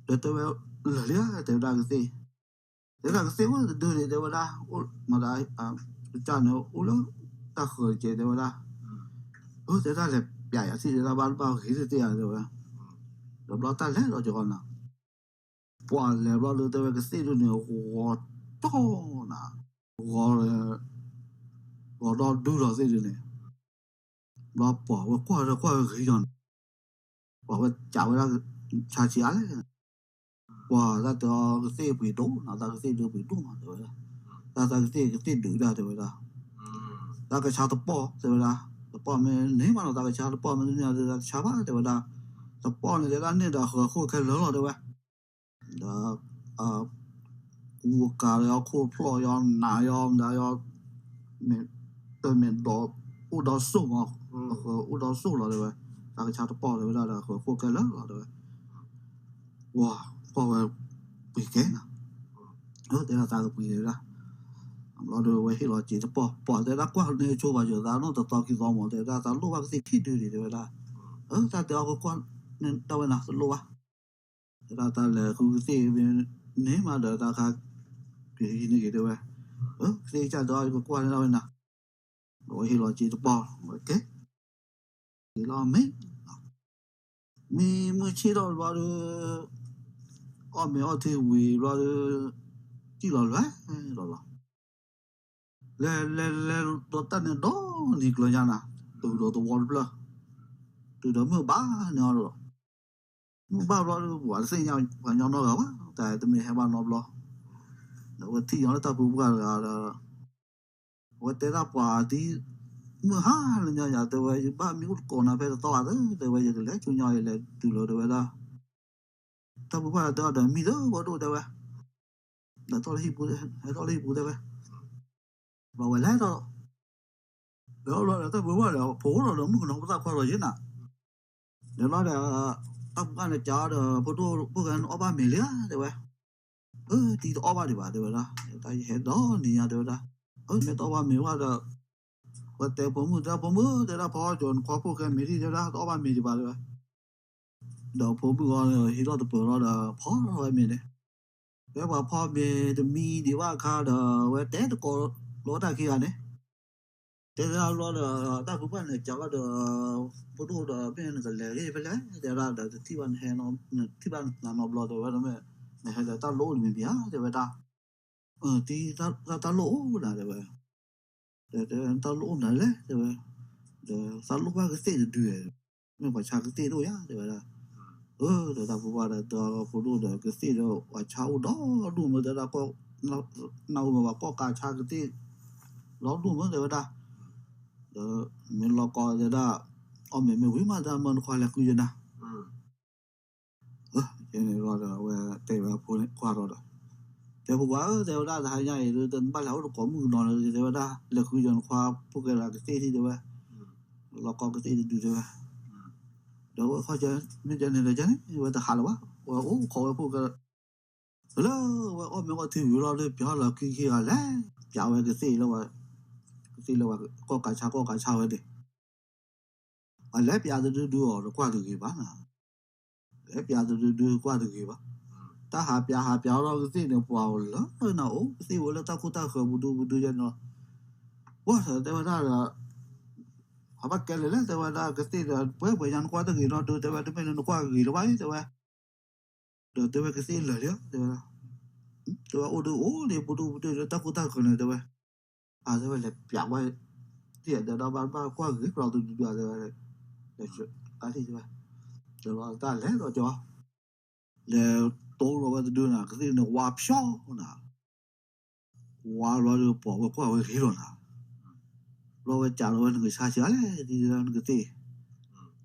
ဒီးတဲဝဲ လၢာ်လံဧါ တဲဝဲဒၣ်ကသ့ၣ်, တဲဒၣ်ကသ့ၣ်အိၣ်တဒုန့ၣ် တဲဝဲဒၣ်, မၤသး ကစၢ်န့ၣ်အိၣ်လၢတၢ်ဃၢၤတက့ၢ် တဲဝဲဒၣ်, အၢ တဲဒၣ်လဲၤပျးယၤသ့ၣ် တဲဒၣ်ဘၣ်တဘၣ်ဂ့ၤသ့ၣ်ဧါ တဲဝဲ, ဒီးဘျီတၢ်လဲၤဒီးကီးနီၤ ပှၢ်လဲၤဘျီဒီး တဲဝဲကသ့ၣ်ဒုန့ၣ် ဂီၤတီၢ်နၤ, ဂီၤ ဂီၤဒီဒူဒီးသ့ၣ်ဒုန့ၣ်, ဘျီပှၢ်ဝဲကွၢ်ဒီးကွၢ်ဂ့ၤဒီးန့ၣ်, ပှၢ်ဝဲကးဝဲဒၣ်ဆါဆံးအါလဲၣ်, ပှၢ်တၢ်တဲအီၤကသ့ၣ်ပှ့ၤဒိၣ်နီၤ တၢ်ကသ့ၣ်ဒုပှ့ၤဒိၣ်မး တဲဝဲဒၣ်, တၢ်တၢ်ကသ့ၣ်ကသ့ၣ်ဒုဒၣ် တဲဝဲဒၣ်, တၢ်ကဆါတပီၢ် တဲဝဲဒၣ်, တပီၢ်မ့ၢ်န့ၢ်မးနီၤ တၢ်ကဆါတပီၢ်မ့ၢ်တန့ၢ်ဒီးတၢ်ကဆါဘၣ် တဲဝဲဒၣ်, တပီၢ်န့ၣ် တဲဒၣ်န့ၢ်ဒီးဃၢၤခိၣ်ခဲလၢာ်လီၤ တဲဝဲ ဒီး ကူကၤလၢယီၤ ခိၣ်ဖျီၣ်ယီၤ နးယီၤ မဒၤယီၤ, မ့ၢ်တမ့ၢ်ဒီး အိၣ်ဒီးစိၣ်မး, အိၣ်ဒီးစိၣ်လီၤ တဲဝဲ, တၢ်ကဆါတပီၢ် တဲဝဲဒၣ်ဒီး ဃၢၤခိၣ်ခဲလၢာ်လီၤ တဲဝဲ, ပှၢ် ပှၢ်ဝဲပှ့ၤကဲနီၤ, တဲဒၣ်သးကပှ့ၤတဲဝဲဒၣ်, ဘျီဒီးဝဲဟ့ၣ်လီၤစ့တပီၢ်, ပှၢ်တဲဒၣ်ကွၢ်န့ၢ်ဆိပှၤယိၤသးနီၢ်တသီခံသီမး တဲဒၣ်သးလိၣ်ဘၣ်ကသ့ၣ်ခံဒုန့ၣ် တဲဝဲဒၣ်, အၢ တၢ်တဲအီၤကကွၢ်န့ၢ်တၢ်ဝဲနၤ တလိၣ်ဘၣ် တဲဒၣ်တၢ်လဲၤဃုကသ့ၣ်မ့ၢ်န့ၢ်မးဒီးတၢ်ခါ ကဟံးန့ၢ်က့ၤတဲဝဲ, အၢ ကသ့ၣ်ကစၢ်တဲအီၤကကွၢ်န့ၢ်တၢ်ဝဲနၤ, ဒီးဝဲဟ့ၣ်လီၤစ့တပီၢ် ဝဲကဲ, က့ၤလီၤမ့ၢ်, မံမုၢ်ဆ့ၣ်ထီၣ်ဘျီဒီး အီၣ်မ့ၤအီထံဝံၤဘျီဒီး စံၣ်လီၤလွဲလီၤလီၤ လဲၤလဲၤလဲၤဒီးတၢ်န့ၣ်ဒီနံၤကျၢၤညါနၤ, တုၤဒီးသဝီတဖျၢၣ်, တုၤဒီးမုၢ်ဘၣ်န့ၣ်အီၤဒီး, မုၢ်ဘၣ်ဘျီဒီး ပှၤတသ့ၣ်ညါပှၤကညီနီတဂၤဘၣ်, တၢ်တမ့ၢ်ဟဲဘၣ်နီတဘျီ, ဒီးဝဲထံၣ်ညီလၢတၢ်ပူၤပှၢ်တဂၤဒီး, အဝဲတဲဒၣ်ပှၤဒ် မုၢ်ဟါလၢညါယၤ တဲဝဲ ယဘၣ်မံအိၣ်တကိးနၤဖဲတသီဘၣ်သ့ တဲဝဲ ယကလဲၤဆူညါအံၤလဲၤတုၤလၢၤ တဲဝဲဒၣ်, တၢ်ပူၤပှၢ်တဲအီၤဒီး မံသၢဝဲဒိၣ် တဲဝဲ ဒီးထီၣ်လၢဟံၣ်ပူၤ ဟဲထီၣ်လၢဟံၣ်ပူၤတဲဝဲ, ဘျီဝဲလဲၤထီၣ်, လဲၤထီၣ်ဘျီဒီးတၢ်ပူၤပှၢ်ဒီး ဖိလီၤဒီးမုၣ်ကနီၤပသၣ်ခွါလီၤယဲနၤ, လဲၤဘျီဒီး တၢ်ပူၤပှၢ်န့ၣ်ကးဒီး ဖိဒိၣ်ဖိၣ်ဃဲန့ၣ်အီၣ်ဘၣ်မ့ၤလံဧါ တဲဝဲ, အၢ တံၤတအီၣ်ဘၣ်ဒံးဘၣ် တဲဝဲဒၣ်, တၢ်ယဟဲဒီနံၤညါ တဲဝဲဒၣ်, အၢ မ့ၢ်တအီၣ်ဘၣ်မ့ၤဘၣ်ဒီး ဝဲတဲဖိမုၣ် တဲဖိမုၣ် တဲဒၣ်ဖီကၠိနခွါဖိၣ်ဃဲမ့ၤထံၣ် တဲဝဲဒၣ် တအီၣ်ဘၣ်မ့ၤဒံးဘၣ် တဲဝဲ, ဒီးဖိမုၣ်အီၤဟံးထီၣ်တပၢၤလီၤဒီး ဖီထီၣ်ဝဲမ့ၤန့ၣ်, ဖဲပှၤဖီမ့ၤတမံဒံးဘၣ်အခါဒီး အဝဲတဲတကိးလီၤတၢ်ခံဂၤန့ၣ်, တဲတၢ်ဘျီဒီး တၢ်ဖုပှၢ်န့ၣ် ကးအီၤဒီး ဖိဒိၣ်ဒီးမ့ၢ်နကလဲၤဂ့ၤဖဲလဲၣ် တဲဝဲဒၣ်ဒီး တထံၣ်ဘၣ်နဟဲ နထံၣ်ဘၣ်နသးနီတဘျီ တဲဝဲဒၣ်မ့ၢ် နဟဲဒီးတၢ်လိၣ်အိၣ်တမံၤမံၤဧါ တဲဝဲဒၣ်, တၢ်လိၣ်အိၣ်နၤ တဲဝဲ တၢ်လိၣ်အိၣ်မနုၤလဲၣ် တဲဝဲ, ဒီးတၢ်လိၣ်ဘၣ်ကသ့ၣ်တဒု, မ့ၢ်ပှၤဆါကသ့ၣ်တအိၣ်ဧါ တဲဝဲဒၣ်, အၢ ဒီးတၢ်ဖုပှၢ်ဒီး ဒီးဖိဒိၣ်ဒီးကသ့ၣ်ဒီးပှၤဆါအိၣ်ဒီဒူၣ်မ့ၢ် တဲဒၣ် နၢ်ဟူမ့ၢ်ပှၤကီၢ်ကးဆါကသ့ၣ် ဒီဒူၣ်မ့ၢ် တဲဝဲဒၣ်, ဒီးမ့ၢ်လီၤကီ တဲဒၣ်, အီၣ်မ့ၤမ့ၢ်ဝံၤမး တၢ်မၢနခွါလဲၤဃုယနၤ န့ၣ်ဘျီဒီး အဝဲတဲဝဲအဖိခွါဒီး, တဲဖိခွါဧၢ တဲဝဲဒၣ် တဟါညါအံၤ နဘၣ်လဲၤအိၣ်တကိးမုၣ်ကနီၤလၢ တဲဝဲဒၣ် လဲၤဃုယနခွါဖိၣ်ဃဲဒီးကသ့ၣ်ထံၣ် တဲဝဲ, လီၤကီကသ့ၣ်တဒု တဲဝဲ, ဒီးဝဲခီ မ့ၢ်ကဲန့ၣ်ဒီးကဲန့ၣ် ဝဲတဟးလၢၤဘၣ် ဝဲအိၣ်ခိးဝဲဖိၣ်ဃဲ လၢဝဲအီၣ်မ့ၤအီထံဝံၤလီၤဒီး ပျီလီၤခံခံဂၤလဲၣ်, ပျးဝဲကသ့ၣ်လၢ ကသ့ၣ်လၢပှၤကီၢ်ကးဆါကီၢ်ကးဆါဝဲန့ၣ် အလဲၤပျးတဒုဒုအီၤတကွၢ်တဂ့ၤဘၣ်နၤ, လဲၤပျးတဒုဒုကွၢ်တဂ့ၤဘၣ်, တၢ်ဟးပျးဟးပျးလီၤကသ့ၣ်န့ၣ် ပှၤလၢနအိၣ်ကသ့ၣ်ဝဲလၢတၢ်ခိၣ်တၢ်ဃၢၤပူၤဒုပူၤဒုယဲန့ၣ်လီၤ, ပှၤတဲဝဲဒၣ်ဒီး အဘၣ်ကဲလဲၣ်လဲၣ် တဲဝဲဒၣ် ကသ့ၣ်ဒီး ပှဲၤပှဲၤညါနကွၢ်တဂ့ၤနီတဒု တဲဝဲ တမ့ၢ်လၢနကွၢ်ဂ့ၤလၢၤဘၣ် တဲဝဲ ဒီးတဲဝဲကသ့ၣ်လၢာ်လံ တဲဝဲ, တဲဝဲအိၣ်ဒုအိၣ်လံ ပူၤဒုပူၤဒုလၢတၢ်ခိၣ်တၢ်ဃၢၤန့ၣ် တဲဝဲ, အတဲဝဲလဲၤပျးဝဲ, တံၢ်ဒီးဘၣ်ဘၣ်ကွၢ်ဂ့ၤ ပျီတဒုဒု တဲဝဲ, လဲၤတၢ်ထံၣ်တဲဝဲ, တဲဝဲတၢ်လဲၤဒီးကီ လဲၤတိလီၤဝဲတဒုနၤ ကသ့ၣ်န့ၣ်ဝါဖျီနၤ ဝါဘျီဒီး ပှၤဝဲကွၢ်ဝဲဂ့ၤလီၤနၤ, ဘျီဝဲကးလီၤဝဲ နကဆါဆံးအါလဲၣ် ဒ်နကသ့ၣ်,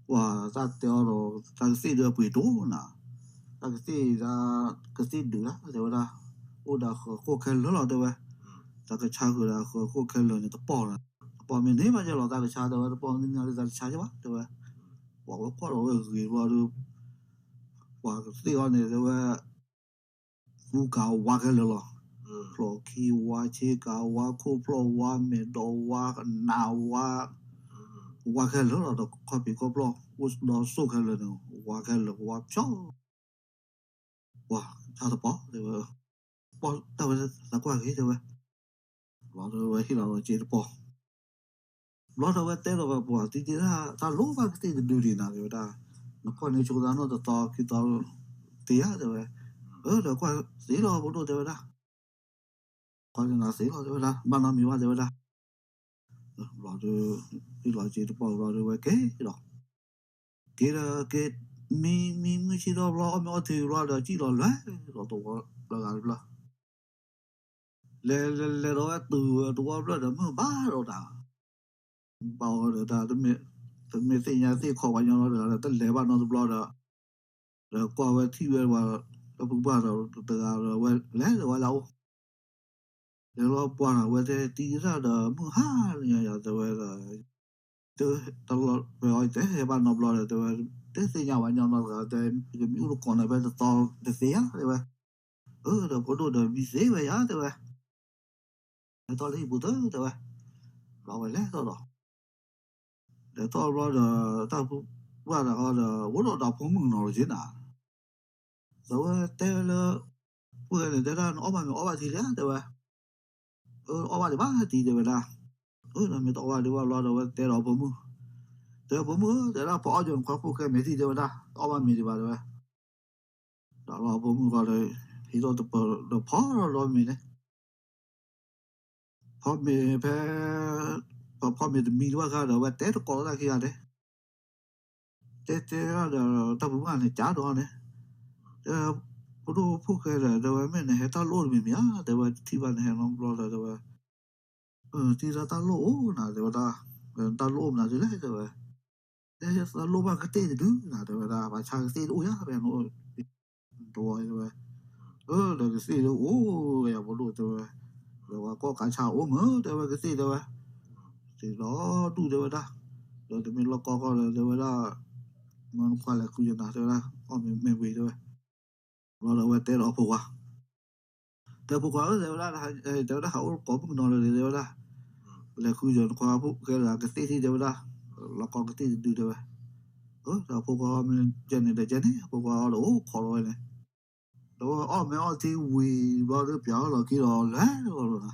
ပှၤတၢ်တဲအီၤဒီး တၢ်ကသ့ၣ်ဒီးပှ့ၤတိၢ်နၤ, တၢ်ကသ့ၣ်ဒၣ် ကသ့ၣ်ဒုးလၢ တဲဝဲဒၣ်, အိၣ်ဒီးဃၢၤခိၣ်ခဲလၢာ်လီၤ တဲဝဲ, တၢ်ကဆါဃုာ်ဒီးဃၢၤခိၣ်ခဲလၢာ်န့ၣ် တပီၢ်နၤ, တပီၢ်မ့ၢ်န့ၢ်ဘၣ်ယဲလီၤ တၢ်ကဆါ တဲဝဲ တပီၢ်မ့ၢ်န့ၢ်လီၤ တၢ်ကဆါယဲဘၣ် တဲဝဲ, ပှၤဝဲကွၢ်လီၤဝဲဂ့ၤဘျီဒီး ပှၤကသ့ၣ်အီၤန့ၣ် တဲဝဲ သူကၤဝါခဲလၢာ်လီၤ, ဖျိးခံဝါ ဆ့ကၤဝါ ခိၣ်ဖျီၣ်ဝါ မဲာ်ဒိးဝါ နးဝါ, ဝါခဲလၢာ်လီၤ ဒီးခီၣ်ဖံးခီၣ်ဖျီၣ် အိၣ်ဒီးစိၣ်ခဲလၢာ်န့ၣ် ဝါခဲလၢာ် ဝါဖျီ, ပှၤဆါတပီၢ် တဲဝဲ, ပီၢ်တၢ်ဝဲသးကွၢ်ဂ့ၤ တဲဝဲ, ဘျီဒီးဝဲဟ့ၣ်လီၤဝဲစ့တပီၢ် ဘျီဒီးဝဲတဲလီၤဝဲပှၤ တံၤတံၤဒၣ် တၢ်လိၣ်ဘၣ်ကသ့ၣ်တဒုဒံးနၤ တဲဝဲဒၣ်, နကွၢ်န့ၢ်ဆိသးနီၢ်တသီခံသီ သ့ဧါ တဲဝဲ, အၢ ဒီးကွၢ်သ့လီၤ ဖိဒိၣ် တဲဝဲဒၣ်, ကွၢ်န့ၢ်နၤသ့လီၤ တဲဝဲဒၣ် ဘၣ်နီတမံၤဘၣ် တဲဝဲဒၣ်, ဘျီဒီး ဟ့ၣ်လီၤစ့တပီၢ်ဘျီဒီးဝဲက့ၤဒီး က့ၤဒီးက့ၤ မံမံမုၢ်ဆ့ၣ်ထီၣ်ဘျီ အီၣ်မ့ၤအီထံဘျီဒီး စံၣ်လီၤလွဲၢ်ဒီးသဝီလၢဂၤတဖျၢၣ် လဲၤလဲၤလဲၤဒီးဝဲတုၤဝဲသဝီဖျၢၣ်ဒီး မုၢ်ဘၣ်ဒီးတၢ်, ဘၣ်ဝဲဒီးတၢ် တမ့ၢ်သ့ၣ်ညါသ့ၣ်ခီပှၤညီလီၤဒီး တလဲၤဘၣ်နီတဘျီဒီး, ဒီးကွၢ်ဝဲထံၣ်ဝဲပှၤ တၢ်ဖုပှၢ်ဒီးတဂၤဒီး ဝဲလဲၤဒီးဝဲလၢအအိၣ်, လဲၤလီၤပှၢ်ဒီး ဝဲတဲတံၤတၢ်ဒီးမုၢ်ဟါလၢညါယၤ တဲဝဲဒီး တလီၤဖဲအီၤ တဲဟဲဘၣ်နီတဘျီဒီး တဲဝဲ တသ့ၣ်ညါပှၤညီနီတဂၤ တဲ ယမ့ၢ်အိၣ်တကိးန့ၣ် ဖဲတသီတသ့ဧါ တဲဝဲ, အၢ ဒီးဖိဒိၣ်ဒီးမံသ့ဝဲယၤ တဲဝဲ, လဲၤထီၣ်လၢဟံၣ်ပူၤသၢ တဲဝဲ, ဘျီဝဲလဲၤထီၣ်ဒီး လဲၤထီၣ်ဘျီဒီး တၢ်ဖုပှၢ်ဒီးအီၤဒီး အိၣ်ဒီးဒီးဖိမုၣ်ကနီၤလီၤက့နၤ, ဒီးဝဲတဲလၢ ဖုၣ်ဂဲန့ၣ် တဲဒၣ် နအီၣ်ဘၣ်မ့ၤအီဘၣ်ထံလဲၣ် တဲဝဲ, အၢ အီၣ်ဘၣ်ဒံးဘၣ်ထံ တဲဝဲဒၣ်, အၢ ဒီးမ့ၢ်တအီၣ်ဘၣ်ဒံးဘၣ်ဘျီဒီး ဝဲတဲဒီးဖိမုၣ်, တဲဖိမုၣ်ဧၢ တဲဒၣ် ပအီၣ်ကၠီၤနခွါဖိၣ်ဃဲမ့ၤထံ တဲဝဲဒၣ် တအီၣ်ဘၣ်မ့ၤဒံးဘၣ် တဲဝဲ, ဒီးလီၤဖိမုၣ်ဃီဒီး ဟံးထီၣ်တပၢၤဒီးဖီလီၤမ့ၤန့ၣ် ဖီမ့ၤဖဲ ပဖီမ့ၤတမံၤတဘၣ်ခါဒီး ဝဲတဲတကိးလီၤတၢ်ခံဂၤန့ၣ်, တဲတဲဒီးတၢ်ဖုပှၢ်န့ၣ် ကးဒီးန့ၣ်, တဲ ဖိဒိၣ်ဖိၣ်ဃဲဒီး တဲဝဲ မ့ၢ်နဟဲတၢ်လိၣ်တမံၤမံၤဧါ တဲဝဲ တထံၣ်ဘၣ်နဟဲနီတဘျီဒီး တဲဝဲ, တံၤဒၣ်တၢ်လိၣ်အိၣ်နၤ တဲဝဲဒၣ်, တၢ်လိၣ်အိၣ်မနုၤဒ်လဲၣ် တဲဝဲ တဲတၢ်လိၣ်ဘၣ်ကသ့ၣ်တဒုနၤ တဲဝဲဒၣ် ပှၤဆါကသ့ၣ်တအိၣ်ယါ ဖဲန့ၣ် တဝီ တဲဝဲ, အၢ ဒီးကသ့ၣ်လၢအိၣ်ဝဲယၤ ဖိဒိၣ် တဲဝဲ, ဒီးပှၤကီၢ်ကးဆါအိၣ်မး တဲဝဲ ကသ့ၣ် တဲဝဲ, သ့ၣ်ဒီဒူၣ် တဲဝဲဒၣ်, ဒီးတမ့ၢ်လီၢ်ကီကီၢ်ဒီး တဲဝဲဒၣ်, မ့ၢ်နကွၢ်လဲၤဃုယနၤ တဲဝဲဒၣ် အီၣ်မ့ၤမ့ၢ်ဝံၤ တဲဝဲ, ဘျီဒီးဝဲတဲဒီးအဖိခွါ တဲဖိခွါဧၢ တဲဝဲဒၣ်, တဲဝဲဒၣ် ဟးအိၣ်ကိးမုၣ်ကနီၤလၢၤ တဲဝဲဒၣ်, လဲၤဃုယနခွါဖိၣ်ဃဲဒီးကသ့ၣ်ထံ တဲဝဲဒၣ်, လီၢ်ကီကသ့ၣ်တဒု တဲဝဲ, အၢ ဒီးဖိခွါမ့ၢ်ကဲန့ၣ်ဒီးကဲန့ၣ် ဖိခွါအီၤဒီးအိၣ်ခိးလီၤဝဲန့ၣ်, ဒီးဝဲအီၣ်မ့ၤအီထံဝံၤဘျီဒီး ပၠးအီၣ်လီၤခံဒီးလဲၤလီၤ လၢ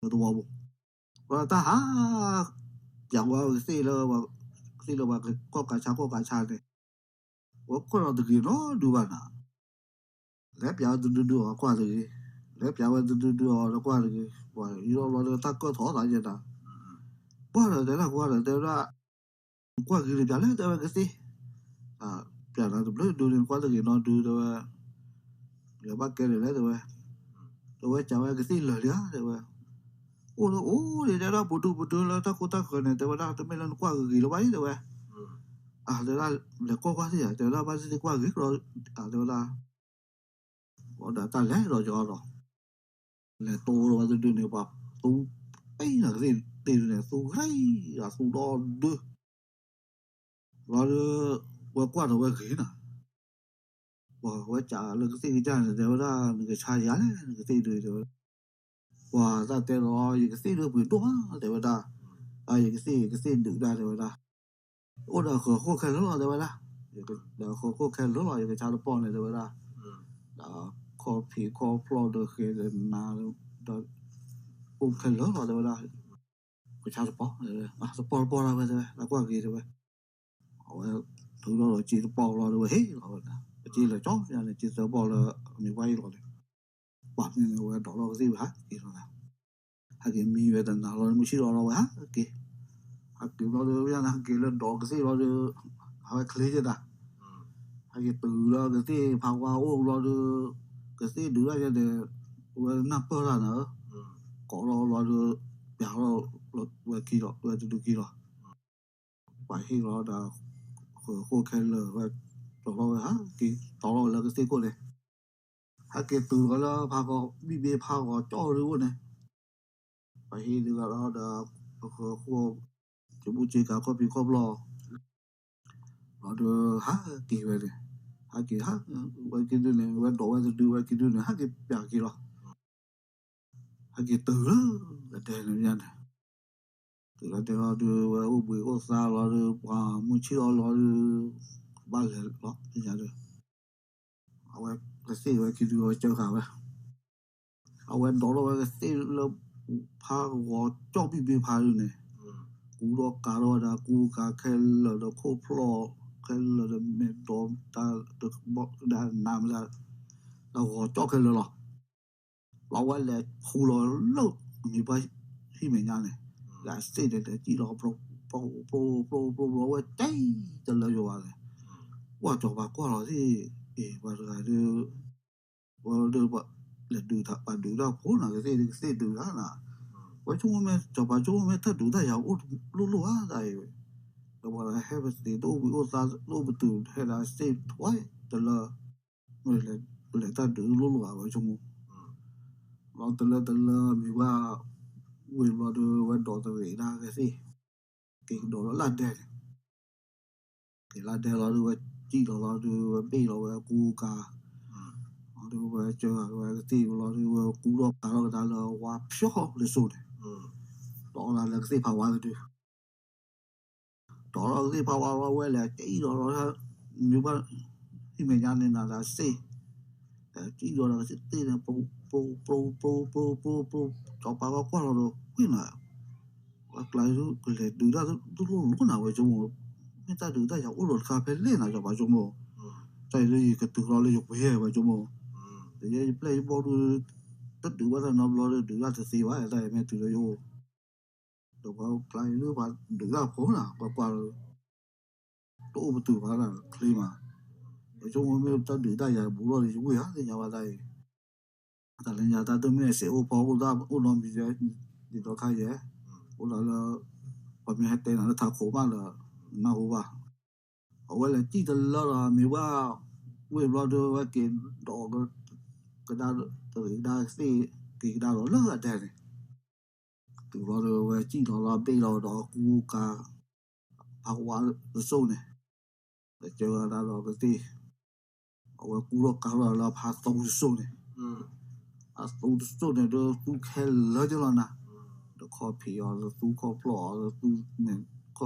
သဝီပူၤ, ဝဲတၢ်ဟး ပၠးဝဲကသ့ၣ်လၢ ကသ့ၣ်လၢပှၤကီၢ်ကးဆါကီၢ်ကးဆါန့ၣ်, ဝဲကွၢ်လီၤတဂ့ၤနီတဒုဘၣ်နၤ, လဲၤပၠးဝဲတဒုဒုအီၤကွၢ်တဂ့ၤ, လဲၤပၠးဝဲတဒုဒုအီၤဒီးကွၢ်တဂ့ၤ, ပှၤအံၤလီၤဘျီဒီးတၢ်ကၢၢ်ထီၣ်သးယဲဒၣ်, ကွၢ်ဒီးတဲဒၣ်ကွၢ်ဒီးတဲဝဲဒၣ် နကွၢ်ဂ့ၤတပၠးလဲၣ် တဲဝဲကသ့ၣ်, ပၠးနၤတဘျုးဒုန့ၣ် နကွၢ်တဂ့ၤနီတဒု တဲဝဲ, လဲၤဘၣ်ကဲန့ၣ်လဲၣ် တဲဝဲ, တဲဝဲကးဝဲကသ့ၣ်လၢာ်လံဧါ တဲဝဲ, အိၣ်လၢအိၣ်ဒံး တဲဒၣ်ပဒုပဒုလၢတၢ်ခိတၢ်ဃၢၤန့ၣ် တဲဝဲဒၣ် တမ့ၢ်လၢနကွၢ်ဂ့ၤဂ့ၤလၢၤဘၣ်အံၤ တဲဝဲ, အတဲဒၣ် လဲၤကွၢ်ကွၢ်သ့ၣ်ဧါ တဲဝဲဒၣ် ဘၣ်သ့ၣ်သ့ၣ်ကွၢ်ဂ့ၤဒီး အတဲဝဲဒၣ် ဒီးတၢ်လဲၤဒီးကီဒီး လဲၤတိဒီးဝဲတဒုန့ၣ် ပှၤသူ ပ့ၢ်နၤကသ့ၣ်တ့ၢ်န့ၣ် သူဂ့ၤအသူဒီဒု လီၤဒီး ဝဲကွၢ်ဒီးဝဲဂ့ၤနၤ, ပှၤဝဲကးလၢကသ့ၣ်ကစၢ်န့ၣ် တဲဝဲဒၣ် နကဆါယၤလဲၣ် နကသ့ၣ်ဒု တဲဝဲဒၣ်, ပှၤတၢ်တဲဒီး ယကသ့ၣ်ဒုပှ့ၤဒိၣ်မး တဲဝဲဒၣ်, ယကသ့ၣ် ယကသ့ၣ်ဒုးဒၣ် တဲဝဲဒၣ်, အိၣ်ဒီးဃၢၤဃိၣ်ခဲလၢာ်လီၤ တဲဝဲဒၣ်, ဒီးဃၢၤဃိၣ်ခဲလၢာ်လီၤ ယကဆါတပီၢ်န့ၣ် တဲဝဲဒၣ်, ဒီးခီၣ်ဖံးခီၣ်ဖျီၣ်ဒီးဃဲၤဒီးနၤ ဒီးအိၣ်ခဲလၢာ်လီၤ တဲဝဲဒၣ်, ကဆါတပီၢ်, တပီၢ်တပီၢ်ဒၣ်ဝဲ တဲဝဲ လၢကွၢ်ဂ့ၤ တဲဝဲ, အဝဲထုးထီၣ်ဒီးစ့တပီၢ်လီၤဒီး ဝဲဟ့ၣ်လီၤဝဲဒၣ်, ပစ့လၢာ်ကၠီညါန့ၣ် စ့သၢပီၢ်လၢအမံၤပှၢ်အံၤလီၤန့ၣ်, ပှၤမ့ၢ်န့ၣ် ဝဲဒိးထီၣ်ကသ့ၣ်ဝဲဟးက့ၤလီၤ, ဟဲက့ၤမံဝဲတနၤလီၤ မုၢ်ဆ့ၣ်အီၤလီၤ ဝဲဟးက့ၤ, ဟးက့ၤဘျီဒီး ဝဲန့ၣ် ဟဲက့ၤလၢဒိးကသ့ၣ်လီၤဒီး အဝဲချ့က့ၤတၢ်, ဟဲက့ၤတုၤလၢကသ့ၣ်ဖးဝါအိၣ်ဘျီဒီး ကသ့ၣ်ဒုးဒၣ်ယဲန့ၣ်, ဝဲနၢ်ပၢၢ်တၢ်နၤဧၢ, ကိးထီၣ်ဘျီဒီး ပၠးထီၣ်ဝဲခံလီၤ ဝဲတဒုခံလီၤ ပှၤဟ့ၣ်လီၤဒီး ဃၢၤဃိၣ်ခဲလၢာ်ဝဲ, တီၤထီၣ်ဝဲဟးက့ၤ တီၤထီၣ်ဝဲလၢကသ့ၣ်ခိၣ်န့ၣ်, ဟဲက့ၤတုၤလီၤလၢဖးဂီၤ ဘံၣ်ဘ့ဖးဂီၤကၠီၣ်ဒုအိၣ်န့ၣ်, ပှၤဟ့ၣ်ဒုးဂၤဒီး ပဃၢၤဃိၣ် ကဘူၣ်စ့ကၤခီၣ်ဖံးခီၣ်ဖျီၣ် လီၤဒီး ဟးက့ၤဝဲန့ၣ်, ဟးက့ၤ ဝဲက့ၤဒုန့ၣ် ဝဲဒိးဝဲတဒုဝဲက့ၤဒုန့ၣ် ဟးက့ၤပၠးက့ၤလီၤ ဟဲက့ၤတုၤလၢအဒဲန့ၣ်ညါန့ၣ်, တုၤလၢဒဲလီၤဒီး ဝဲအိၣ်ဘှံးအိၣ်သါလီၤဒီး ပှၤမုၢ်ဆ့ၣ်အီၤလီၤဒီး ဘၣ်လဲၤလီၤသ့ၣ်ညါဒီး, အဝဲကသ့ၣ်ဝဲခံဒုဝဲကၢဃာ်ဝဲ, အဝဲဒိးထီၣ်ဝဲကသ့ၣ်လၢ ဖးဂီၤကၠီၣ်ဘံၣ်ဘ့ဖးဒုန့ၣ်, ကူထီၣ်ကၤထီၣ်ဝဲဒၣ် ကူကၤခဲလၢာ်ဒီးခိၣ်ဖျီၣ် ခဲလၢာ်ဒီးမဲာ်ဒိးတၢ် ဒၣ်နးမတၤ တၢ်ဂီၤကၠီၣ်ခဲလၢာ်လီၤ လီၤဝဲလဲၤခူလီၤလၢ မ့ၢ်ဘၣ်ဟံၣ်မဲာ်ညါန့ၣ်, လၢအစ့ၣ်န့ၣ် လဲၤစံၣ်လီၤ ပျိပျိပျိပျိပျိဝဲတဲတလၢယိၤဘၣ်လဲၣ်, ပှၢ်စီၤပၤကွၢ်လီၤသ့ၣ်, အ့ၣ် ပှၤတဂၤဒီး, ဝဲဒီး လဲၤဒုးတၢ် ပှၤဒုးတၢ်ဖိနၤ ကသ့ၣ်ဒုးကသ့ၣ်ဒုးတၢ်နၤ, ဝဲဆိကမိၣ်မ့ၢ် စီၤပၤဆိကမိၣ်မ့ၢ်တၢ်ဒုးတၢ်ယၤအိၣ်လိၣ်လိၣ်ဧါတၢ်အံၤ, ဒီးပှၤဟဲပသ့ၣ်တအိၣ်ဘှံးအိၣ်သါ တအိၣ်ပတုာ်ဟဲဒၣ်စ့ၣ်ထွဲတလၢ မ့ၢ်လဲၤတၢ်ဒုးလိၣ်လိၣ်ဧါ ဝဲဆိကမိၣ်, လီၤတလၢတလၢမ့ၢ်ဘၣ်, ဝ့ၢ်ဘျီဒီး ဝဲဒိးတရံးဒၣ်ကသ့ၣ်, က့ၤကဒီးလၢလၢ်ဒဲန့ၣ်, က့ၤလၢဒဲလီၤဒီး ဝဲစံၣ်လီၤလီၤဒီး ဝဲဘ့ၣ်လီၤဝဲကူကၤ, ဒီးဝဲစၢဂၤဝဲကသ့ၣ်လီၤဒီး ဝဲကူထီၣ်ကၤထီၣ်ကဒါလၢဝါဖျီတစိၤန့ၣ်, ဒီးအီၣ်လၢကသ့ၣ်ဖးဝါတဒု ဒီးလီၤကသ့ၣ်ဖးဝါလီၤဝဲလဲၤ ကံၣ်ဒီးလီၤ, မ့ၢ်ဘၣ် ဟံၣ်မဲာ်ညါန့ၣ်နၤဒီးစ့ၣ်, ကံၣ်ဒီးဒီးကသ့ၣ်န့ၣ် ပျိပျိပျိပျိပျိ, စီၤပၤကကွၢ်လီၤဒီး ဝံၣ်နၤ, ပှၤကျါကလဲၤဒုးတၢ်တလိၣ်လိၣ်နၤဝဲဆိကမိၣ်, မ့ၢ်တၢ်ဒုးတၢ်ယၤအိၣ်ဒီးတခါဖဲလဲၣ်နၤ စီၤပၤဆိကမိၣ်, တၢ်အံၤလၢယကတုၤလီၤလၢယပှ့ၤဝဲဆိကမိၣ်, ဒီးယဲယပျဲၢ်ယဘီၣ်ဒုး တဒုးဘၣ်တၢ်နီတဘျီဒီး ဒုးတၢ်တသ့ဘၣ် တၢ်အံၤမ့ၢ်တုၤလၢယအိၣ် ဒီးပှၤကျါအံၤလၢပှၤဒုးတၢ်ဖိနၤ ပှၤကွၢ်လီၤ, တအိၣ်ပတုာ်ဘၣ်နၤချ့မး, ပဆိကမိၣ်မ့ၢ်တၢ်ဒုးတၢ်ယၤဘူးထီၣ်ဒီး ယဝံၣ်ဧါသ့ၣ်ညါဘၣ်တၢ်အံၤ, တၢ်လၢညါတၢ်တမ့ၢ်စဲးအိၣ်ဖီအိၣ်တၢ်အိၣ်နီတမံၤ, ဒ်သိးခါယဲၢ်, အိၣ်ဒီးလၢ ပှၤမ့ၢ်ဟဲတဲနၤလၢထးခိးမးဒီး နၢ်ဟူဘၣ်, အဝဲလဲၤစံၣ်တလၢဒီး မ့ၢ်ဘၣ် ဝ့ၢ်ဘျီဒီး ဝဲက့ၤဒိး ကဒါတရံးကဒါသ့ၣ် က့ၤကဒါဒီးလၢအဒဲန့ၣ်, တုၤဘျီဒီး ဝဲစံၣ်လီၤလီၤဘ့ၣ်လီၤဒီးကူကၤ ဖးဝါတစိၢ်န့ၣ်, ဒီးကၢဝဲဒၣ်ဒီးကသ့ၣ်, အဝဲကူထီၣ်ကၤထီၣ်လၢဖးသူတစိၢ်န့ၣ်, ဖးသူတစိၢ်န့ၣ်ဒီးသူခဲလၢာ်က့လီၤနၤ, ဒီးခီၣ်ဖံးအီၤဒီးသူ ခီၣ်ဖျီၣ်အီၤဒီးသူ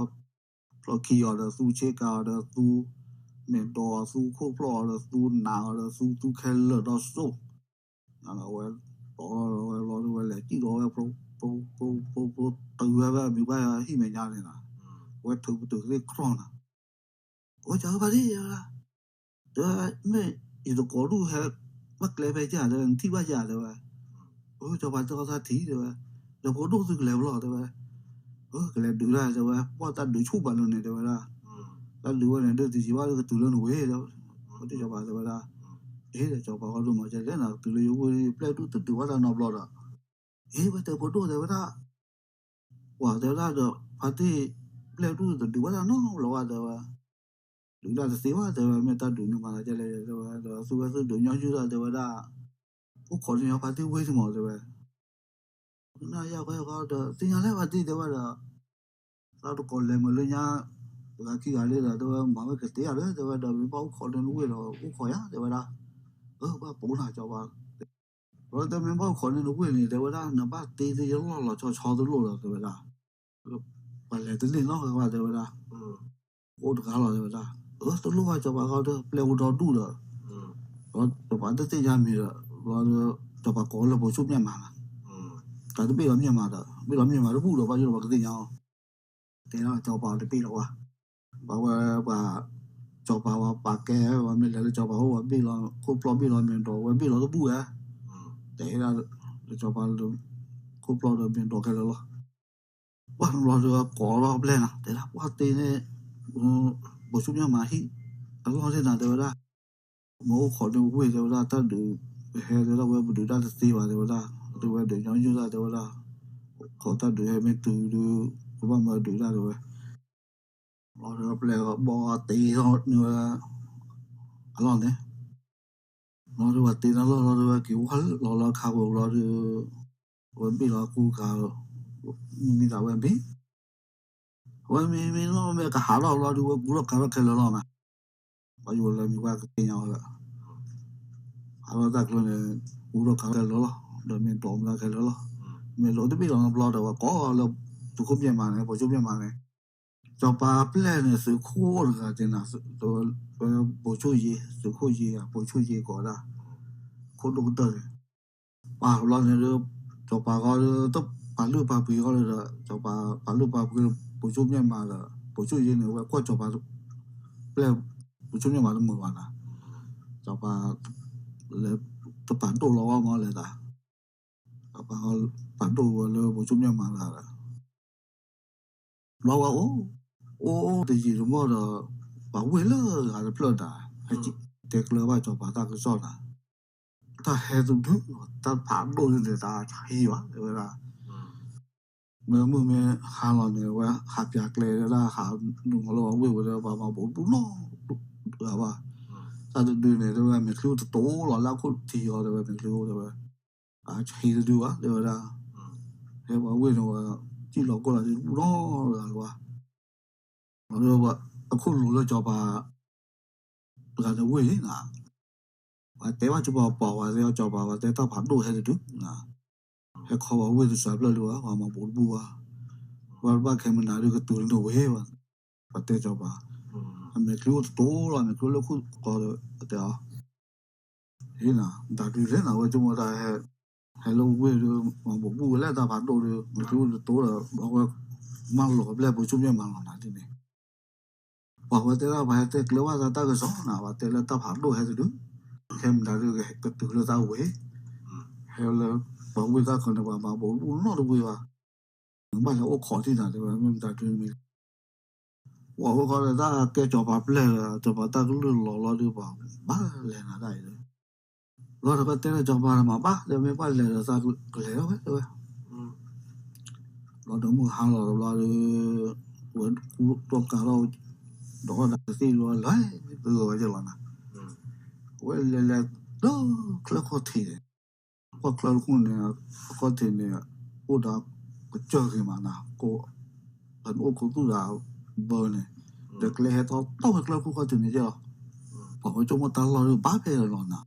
ခီၣ်ဖျီၣ်ခံအီၤဒီးသူ ဆ့ကၤအီၤဒီးသူ, မ့ၢ်ဒီးသူခိၣ်ဖျီၣ်အီၤဒီးသူနးအီၤဒီးသူသူခဲလၢာ်ဒီးစိၣ်, အဝဲတီလီၤဝဲလီၤဒီးဝဲလဲၤစံၣ်လီၤဝဲ ပတုၤဝဲဖဲအမံၤဘၣ်ဟံၣ်မဲာ်ညါန့ၣ်နီၤ, အဝဲထုးပတုာ်သ့ၣ်ကြီနီၤ, အဝဲကၠီဖါတံၢ်တဲဝဲဒၣ်, တဲဝဲ, မ့ၢ်ယသကိးဒူၣ်ဟဲဘၣ်ကျဲဖဲကၢ် တဲဝဲ နထံၣ်ဘၣ်ယၤ တဲဝဲ, အကၠီပၤတဲအီၤသးထံၣ် တဲဝဲ, ဒီးဖိဒိၣ်သုကလဲၤဘျီ တဲဝဲ, ကလဲၤဒုးတၢ် တဲဝဲ, ပှၢ်တၢ်ဒုးဆူၣ်ဘၣ်လၢန့ၣ် တဲဝဲဒၣ်, တၢ်ဒုးဝဲန့ၣ် ဒုးတယံၤဘၣ်လၢကတုၤလၢနဝ့ၢ် တဲဝဲ, ကၠီပၤတဲဝဲဒၣ်, အ့ ဒီးကၠီပၤဃီဒိၣ်မး ကလဲၤနၤကတုၤလၢယဝ့ၢ် ယပျဲၢ်ဒူၣ်တဒုးဘၣ်တၢ်နီတဘျီဒီး, အ့ ဝဲတဲဖိဒိၣ်တဲဝဲဒၣ် ပှၤတဲဝဲဒၣ်ဒီး ဖါတံၢ်ပျဲၢ်ဒူၣ်တဒုးဘၣ်တၢ်နီတဘျီဘၣ် တဲဝဲ, ဒုးတၢ်တသ့ဘၣ် တဲဝဲ, မ့ၢ်တၢ်ဒုးန့ၣ်မၤသးဒ်လဲၣ် တဲဝဲ, ဒီးသူဝဲသူဒုးညီနုၢ်တၢ် တဲဝဲဒၣ်, အိၣ်ခိးန့ၢ်အီၤဖါတံၢ်ဝ့ၢ်န့ၣ်မး တဲဝဲ, နယၢ်ဃဲဃီဒီး သ့ၣ်ညါလၢဖါတံၢ် တဲဝဲဒီး, တၢ်တကိးလဲၤမုာ်လၢညါ တဂၤခံဂၤလံဒီး တဲဝဲ မၤဝဲကသ့ဧါလၢ တဲဝဲဒီး မ့ၢ်ဘၣ်အိၣ်ခိးန့ၢ်နဝ့ၢ်ဒီး အိၣ်ခိးယၤ တဲဝဲဒၣ်, အၢ ဘၣ်ပိာ်နၤကၠီပၤ ဒီးတဲမ့ၢ်ဘၣ်အိၣ်ခိးန့ၢ်နဝ့ၢ်န့ၣ် တဲဝဲဒၣ် နဘၣ်တ့သ့ယလီၢ်လီၤဆီဆီတလိၣ်ဒီး တဲဝဲဒၣ်, ပှၤလဲၤတန့ၢ်နီတဂၤဘၣ် တဲဝဲဒၣ်, အိၣ်တဂၤလီၤ တဲဝဲဒၣ်, အၢ တလိၣ်ဘၣ် ကၠီပၤဃီဒီး ပျဲၢ်အိၣ်ဒီဒူၣ်ဒီး, ဒီးကၠီပၤတသ့ၣ်ညါမံၤဒီး ဘျီဒီး ကၠီပၤကိးလၢပိာ်ဆူၣ်မျဲၢ်မးနီၤ, တၢ်တဘ့ၣ်လီၤမျဲၢ်မးဒီး ဘ့ၣ်လီၤမျဲၢ်မးတဘူၣ်ဒီး ဘၣ်ယိၣ်ဒီးပှၤကသ့ၣ်ညါအီၤ, တဲလီၤကၠီပၤတဘ့ၣ်လီၤဝဲ, ဘၣ်ဝဲပှၤ ကၠီပၤဝဲပာ်ကဲဝဲ မ့ၢ်လဲၤလၢကၠီပၤအိၣ်ဝဲဘ့ၣ်လီၤ ခိၣ်ဖျီၣ်ဘ့ၣ်လီၤမ့ၢ်ဒီး ဝဲဘ့ၣ်လီၤတဘူၣ်ဝဲ, တဲဒၣ် ကၠီပၤ ခိၣ်ဖျီၣ်ဒီးမ့ၢ်ဒီးခဲလၢာ်လီၤ, ပှၢ်တဘျီဒီးကိးလီၤပျဲၢ်နီၤ တဲဒၣ် ပှၢ်တ့န့ၣ် ပိာ်ဆူၣ်မျဲၢ်မးဟံၣ် အလီၢ်န့ၣ်နၤ တဲဝဲဒၣ်, မ့ၢ်အိၣ်ခိးန့ၢ်ဝ့ၢ် တဲဝဲဒၣ် တၢ်ဒုး ဟဲတဲဒၣ်ဝဲပဒုးတၢ်တသ့ဘၣ် တဲဝဲဒၣ်, တဲဝဲဒုးညီနုၢ်တၢ် တဲဝဲဒၣ်, ခိးတၢ်ဒုးဟဲမ့ၢ်တုၤဒီး ပဘၣ်မၤဒုးတၢ် တဲဝဲ, ဘျီဒီးပျဲၢ်ဘီတ့န့ၢ်ဝဲ အလီၢ်န့ၣ် ဘျီဒီးပှၤတ့န့ၢ်လီၢ်လီၤဒီး ဝဲက့ၤဝဲလီၤလၢခါဝဲဘျီဒီး ဝဲဘ့ၣ်လီၤကူကၤ မံမံသးဝဲမ့ၢ် ဝဲမ့ၢ်မ့ၢ်လီၤမ့ၢ်ကဟးထီၣ်ဘျီဒီး ဝဲကူထီၣ်ကၤထီၣ်ခဲလၢာ်လီၤနီၤ, ပှၤယိၤလၢမံၤဝဲကသ့ၣ်ညါဝဲလၢ ဟးထီၣ်တၢ်ကျိၤန့ၣ် ကူထီၣ်ကၤထီၣ်ခဲလၢာ်လီၤ, ဒီးမ့ၢ်ဒိးမၤခဲလၢာ်လီၤ, မ့ၢ်လိာ်တဘ့ၣ်လီၤနီတဘျီဒီး ဝဲကိးလၢ သုးခိၣ်မျဲၢ်မးန့ၣ် ပိာ်ဆူၣ်မျဲၢ်မးန့ၣ် ကၠီၤပၤပျဲၢ်န့ၣ် သုးခိၣ်အိၣ်တဂၤန့ၣ် ပိာ်ဆူၣ်ယ့ သုးခိၣ်ယ့ ပိာ်ဆူၣ်ယ့ကိးဒၣ် ခိၣ်ဒိၣ်ကတၢၢ်န့ၣ် ပာ်ဘျီန့ၣ်ဒီး ကၠီၤပၤဃီဒီး တပာ်လုၢ်ပာ်ပှ့ၤဃီလၢဒီး ကၠီၤပၤပာ်လုၢ်ပာ်ပှ့ၤ ပိာ်ဆူၣ်မျဲၢ်မးဒီး ပိာ်ဆူၣ်ယ့န့ၣ် ဝဲကွၢ်ကၠီၤပၤ ပျဲၢ် ပိာ်ဆူၣ်မျဲၢ်မးတမုာ်ဘၣ်နီၤ, ကၠီၤပၤ လဲၤ တပာ်ဒိၣ်လီၤဝဲမးလဲၤသး ကၠီၤပၤ ပာ်ဒိၣ်ဝဲလၢပိာ်ဆူၣ်မျဲၢ်မးလၢ်ဒီး ဘျီဝဲအိၣ် အိၣ်အိၣ်တယံာ်တမီၢ်ဒီး ပှၤဝ့ၢ်လၢဂၤတဖျၢၣ်တၢ် ဟဲတဲကျၢၤဘၣ်ကၠီၤပၤတၢ်ကစီၣ်တၢ် တၢ်ဟဲတဒု တၢ်ဖးဒိၣ်န့ၣ်တၢ်ဟံးဘၣ် တဲဝဲဒၣ် မ့ၢ်မုၢ်မ့ၢ်ဟါလီၤန့ၣ် ဝဲဟးပၠးကျဲဒၣ် ဟးနုာ်လီၤလၢပှၤဝ့ၢ်ဝဲဒီး ပှၤမၤဘူးဘူးနီတဂၤဘၣ်, တၢ်တဒုန့ၣ် တဲဝဲ မဲာ်ချံအိၣ်တတိၤလီၤလၢအခိၣ်ထံးအီၤ တဲဝဲ မဲာ်ချံအိၣ်တဲဝဲ အဟံးတဒုဘၣ် တဲဝဲဒၣ်, ဟဲပှၤဝ့ၢ်န့ၣ်ဝဲ စံၣ်လီၤကိၢ်လီၤဒုးဘူးနီတဂၤလၢၤဘၣ်, ဒီးအခိၣ်လိၤလၢကၠီၤပၤ တဂၤန့ၣ်ဝ့ၢ်န့ၣ်နီၤ, ပှၤတဲဘၣ်ကၠီၤပၤပှၤဝဲသ့ၣ်ကၠီၤပၤ ပှၤတဲတၢ်ဖးဒိၣ်ဟဲတဒု ဟဲခီပှၤဝ့ၢ်တစှၤဖျၢၣ်လၢၤဘၣ် ပှၤမၤဘူးတဘူးဘၣ်, ပှၤတဘၣ်ခဲမနၤဒုးကတုၤလၢနဝ့ၢ်ဘၣ်, ပှၤတဲကၠီၤပၤ, အမဲာ်ချံအိၣ်တတိၤလီၤ အမဲာ်ချံအိၣ်လၢခိၣ်ဃီဒီး ပတဲအီၤ ဟ့နၤ မတၤဒုလဲၣ်နၤ ဝဲဆိကမိၣ်တၢ်ဟဲ ဟဲလၢဝ့ၢ်ဒီး မၤဘူးဘူးဝဲလၢတၢ်ဖးဒိၣ်ဒီး မဲာ်ချံအိၣ်တတိၤဒီး ဘျီဝဲ မၢလီၤပျဲၢ်ပိာ်ဆူၣ်မျဲၢ်မးလီၤနၤဒ်န့ၣ်, ပှၤဝဲတဲဒၣ်ပှၤဟဲတဲကျၢၤဘၣ်သးတၢ်ကစီၣ်နၤ ပှၤတဲလၢတၢ်ဖးဒိၣ်ဟဲတဒု, ခဲမတၤဒုးကတုၤလၢတၢ်ဝ့ၢ်, ဟဲလၢ ပှၤဝ့ၢ်တၢ်ခီန့ၣ် ပှၤမၤဘူးဘူးနီတဝ့ၢ်ဘၣ်, နဘၣ်လဲၤအိၣ်ခိးထံၣ်နၤ တဲဝဲ မ့ၢ်မတၤဒုမ့ၢ် ပှၤဝဲဃီဒီးတၢ်ကဲကၠီၤပၤပျဲၢ်ဒီး ကၠီၤပၤတၢ်ကလုၢ်လီၤလီၤဒီး ပှၤဘၣ်လဲၤနၤဒၣ်အံၤဒီး ဘျီဒီးပတဲလၢကၠီၤပၤမၤဘၣ် ဒီးမ့ၢ်ပှၤလဲၤဒီးသးကလဲၤထီၣ်ဝဲ တဲဝဲ, ဘျီဒီးမုၢ်ဟါလီၤတဘျီဒီး ဝဲကူထီၣ်ကၤထီၣ် ဒီးတၢ်ကသ့ၣ်လီၤလၢ သဂၢၢ်ဝဲကလီၤနၤ, ဝဲလဲၤလဲၤလၢချၢခီၣ်ထံးန့ၣ် ကွၢ်ချၢတခိၣ်န့ၣ် ခီၣ်ထံးန့ၣ် အိၣ်ဒီးကစၢၢ်ဂ့ၤမးနၤ ကိး ပှၤန့ၣ်အိၣ်ခိးသူၣ်ဒီးဘၢန့ၣ် ဒီးကျဲဟဲထီၣ်တီၢ်ဝဲကျၢၢ်ခိၣ်ခီၣ်ထံးန့ၣ်ကလီၤ, ပှၤဝဲဆိကမိၣ်တၢ်လီၢ်ဒီးဘၣ်ဖဲလီၤနၤ,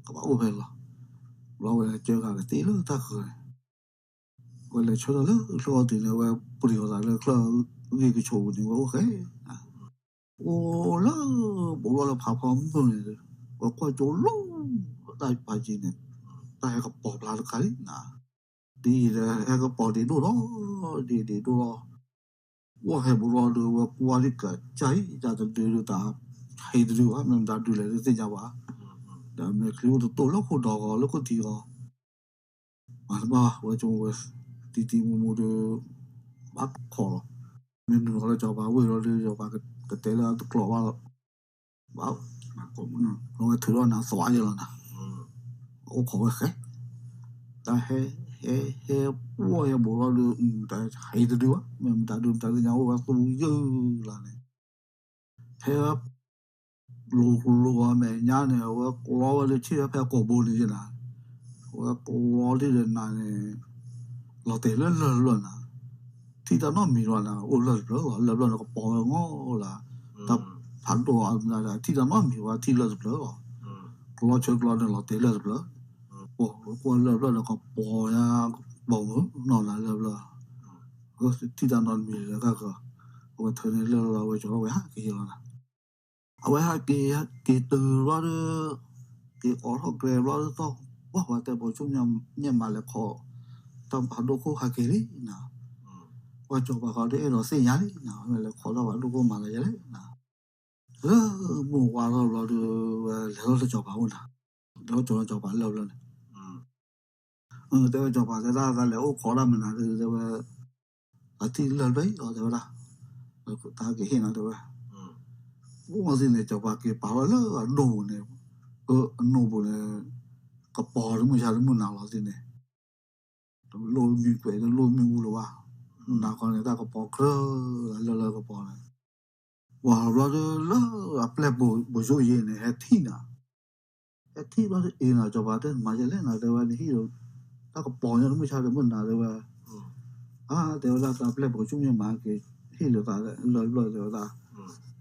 ကဘၣ်အိၣ်ဖဲလီၤ, ဘျီဝဲကစၢၢ်ဂၤကသ့ၣ်လၢတၢ်ဃၢၤန့ၣ် ဝဲလဲၤဆၢထၢၣ်လၢချၢခီၣ်ထံးန့ၣ် ဝဲပှ့ၤအီၤသးလၢချၢဂ့ၢ်ကဆိးပူၤန့ၣ် ဝဲအိၣ်ဃဲ အိၣ်လၢ ဘူးလီၤလၢဖးဖီမုၢ်န့ၣ်, ဝဲကွၢ်ကၠိလီၤ, တၢ်ဖးယံၤန့ၣ်, တၢ်ဟဲကပီၤဖျါတခါလံနၤ, ဒ်အံၤဒီးဟဲကပီၤဒံးဒိၣ်လီၤ, ဒ်ဒံးဒိၣ်လီၤ, ဝဲဟဲဘူးလီၤဒီး ဝဲကွၢ်ဒံးကစၢ်အံၤ တၢ်တဒုဒီးတၢ်ဟဲတဒုဘၣ်, မ့ၢ်မတၤဒုလဲၣ်တသ့ၣ်ညါဘၣ်, ဒီးမဲာ်ချံအိၣ်တတိၢ်လၢခိၣ်ဒီဂီၤလၢခိၣ်ထံးဂီၤ မၤတဘၣ်ဝဲကၠိဝဲ, တံတံမူမူဒီး ဘၣ်ခိးလီၤ, မ့ၢ်နုာ်လီၤလၢစီၤပၤဝ့ၢ်လီၤဒီး စီၤပၤကတဲလၢတကျိးဘၣ်လီၤ, ဘၣ်, လီၤဝဲထုးထီၣ်နၤသွးယဲလီၤနၤ, အိၣ်ခိးဝဲဃဲ, တၢ်ဟဲ, ဟဲ, ဟဲ, ပှီၢ်ဟဲဘူးလီၤဒီး တၢ်ဟဲတဒုဘၣ်, မ့ၢ်မတၤဒုမတၤသ့ၣ်ညါ အိၣ်ဝဲသူယုၢ်လၢ်န့ၣ်, ဖဲ လိၤလိၤအမဲာ်ညါန့ၣ် အဝဲကျီဝဲလၢထံၣ်ဝဲဖဲကိာ်ဘိန့ၣ်ယဲနၤ, အဝဲကျီဒ်ဒီးနၤန့ၣ်, လီၤတဲာ်လၢလၢၢ်တဖျၢၣ်နၤ, ထံၣ်တၢ်နီတမံၤလီၤနၤ အိၣ်လၢၢ်တဖျၢၣ်လီၤ, လၢၢ်တဖျၢၣ်န့ၣ်ကပီၤဝဲငီလၢ်, တၢ်ဖးဒိၣ်အါမးဒီး ထံၣ်တၢ်နီတမံၤဝဲထံၣ်လၢၢ်တဖျၢၣ်လီၤ, ကျီဆၢကျီန့ၣ်လီၤတဲာ်လၢၢ်တဖျၢၣ်, ပကွၢ်လၢၢ်တဖျၢၣ်ဒီးကပီၤညါ, ပီၤမုၢ်နီၢ်နၤလၢၢ်တဖျၢၣ်, ထံၣ်တၢ်နီတမံၤလၢကက, အဝဲထၢန့ၢ်လၢၢ်လီၤ အဝဲကၠီထီၣ်ဝဲဟးက့ၤလီၤနၤ အဝဲဟဲက့ၤက့ၤတုၤဘျီဒီး, က့ၤအိးထီၣ်ကျဲဘျီဒီးသီၣ်, ပှၢ်ပှၤတဲပိာ်ဆူၣ်မဲာ်မးလဲၤခိး, တၢ်ဖးဒိၣ်ခိၣ်ဟဲက့ၤလံနၤ, ပှၤစီၤပၤဃီဒီးအဲၣ်ဒိးသ့ၣ်ညါလံနၤ မ့ၢ်လဲၤခိးတၢ်ဖးဒိၣ်ခိၣ်မးလဲၤယဲလဲၣ်နၤ, လၢမုၢ်ဝါထီၣ်ဘျီဒီး ဝဲလဲၤထီၣ်လၢစီၤပၤအိၣ်နၤ, လဲၤထီၣ်ကၠီလၢစီၤပၤလၢၢ်ဘျီန့ၣ် တဲဝဲစီၤပၤတဲဒၣ်သးလဲၤအိၣ်ခိးတၢ်မနုၤဒီး တဲဝဲ, အထံၣ်လၢၢ်တဖျၢၣ်အံၤလီၤ တဲဝဲဒၣ်, တၢ်ကဟ့ၣ်နၤတဲဝဲ, အိၣ်သ့ၣ်န့ၣ် စီၤပၤက့ၤပာ်ထီၣ်လၢအဒိၣ်ပူၤန့ၣ်, အနိၣ်ပူၤန့ၣ်, ကပီၤတမုၢ်ဆါတမုၢ်နၤလီၤသ့ၣ်န့ၣ်, တလိၣ်မ့ၢ်ကွဲးတလိၣ်မ့ၢ်အူလၢၤဘၣ်, နၤခီန့ၣ် တၢ်ကပီၤကြၢးလၢလၢကပီၤန့ၣ် ပှၤဘျီဒီးလၢအပျဲၢ်ပိာ်ဆူၣ်ယ့န့ၣ် ဟဲထံၣ်နၤ, ဟဲထံၣ်ဘျီဒီးအ့ၣ်နၤ စီၤပၤတဲနမၤယဲလဲၣ်နၤ တဲဝဲနဟံၣ်, တၢ်ကပီၤညါတမုၢ်ဆါတမုၢ်နၤတဲဝဲ, အါ တဲဝဲဒၣ်တၢ်ပျဲၢ်ပိာ်ဆူၣ်မ့ၢ်မၤက့ၤ ဟ့ၣ်လၢသးလၢဘျီၣ်တဲဝဲဒၣ်,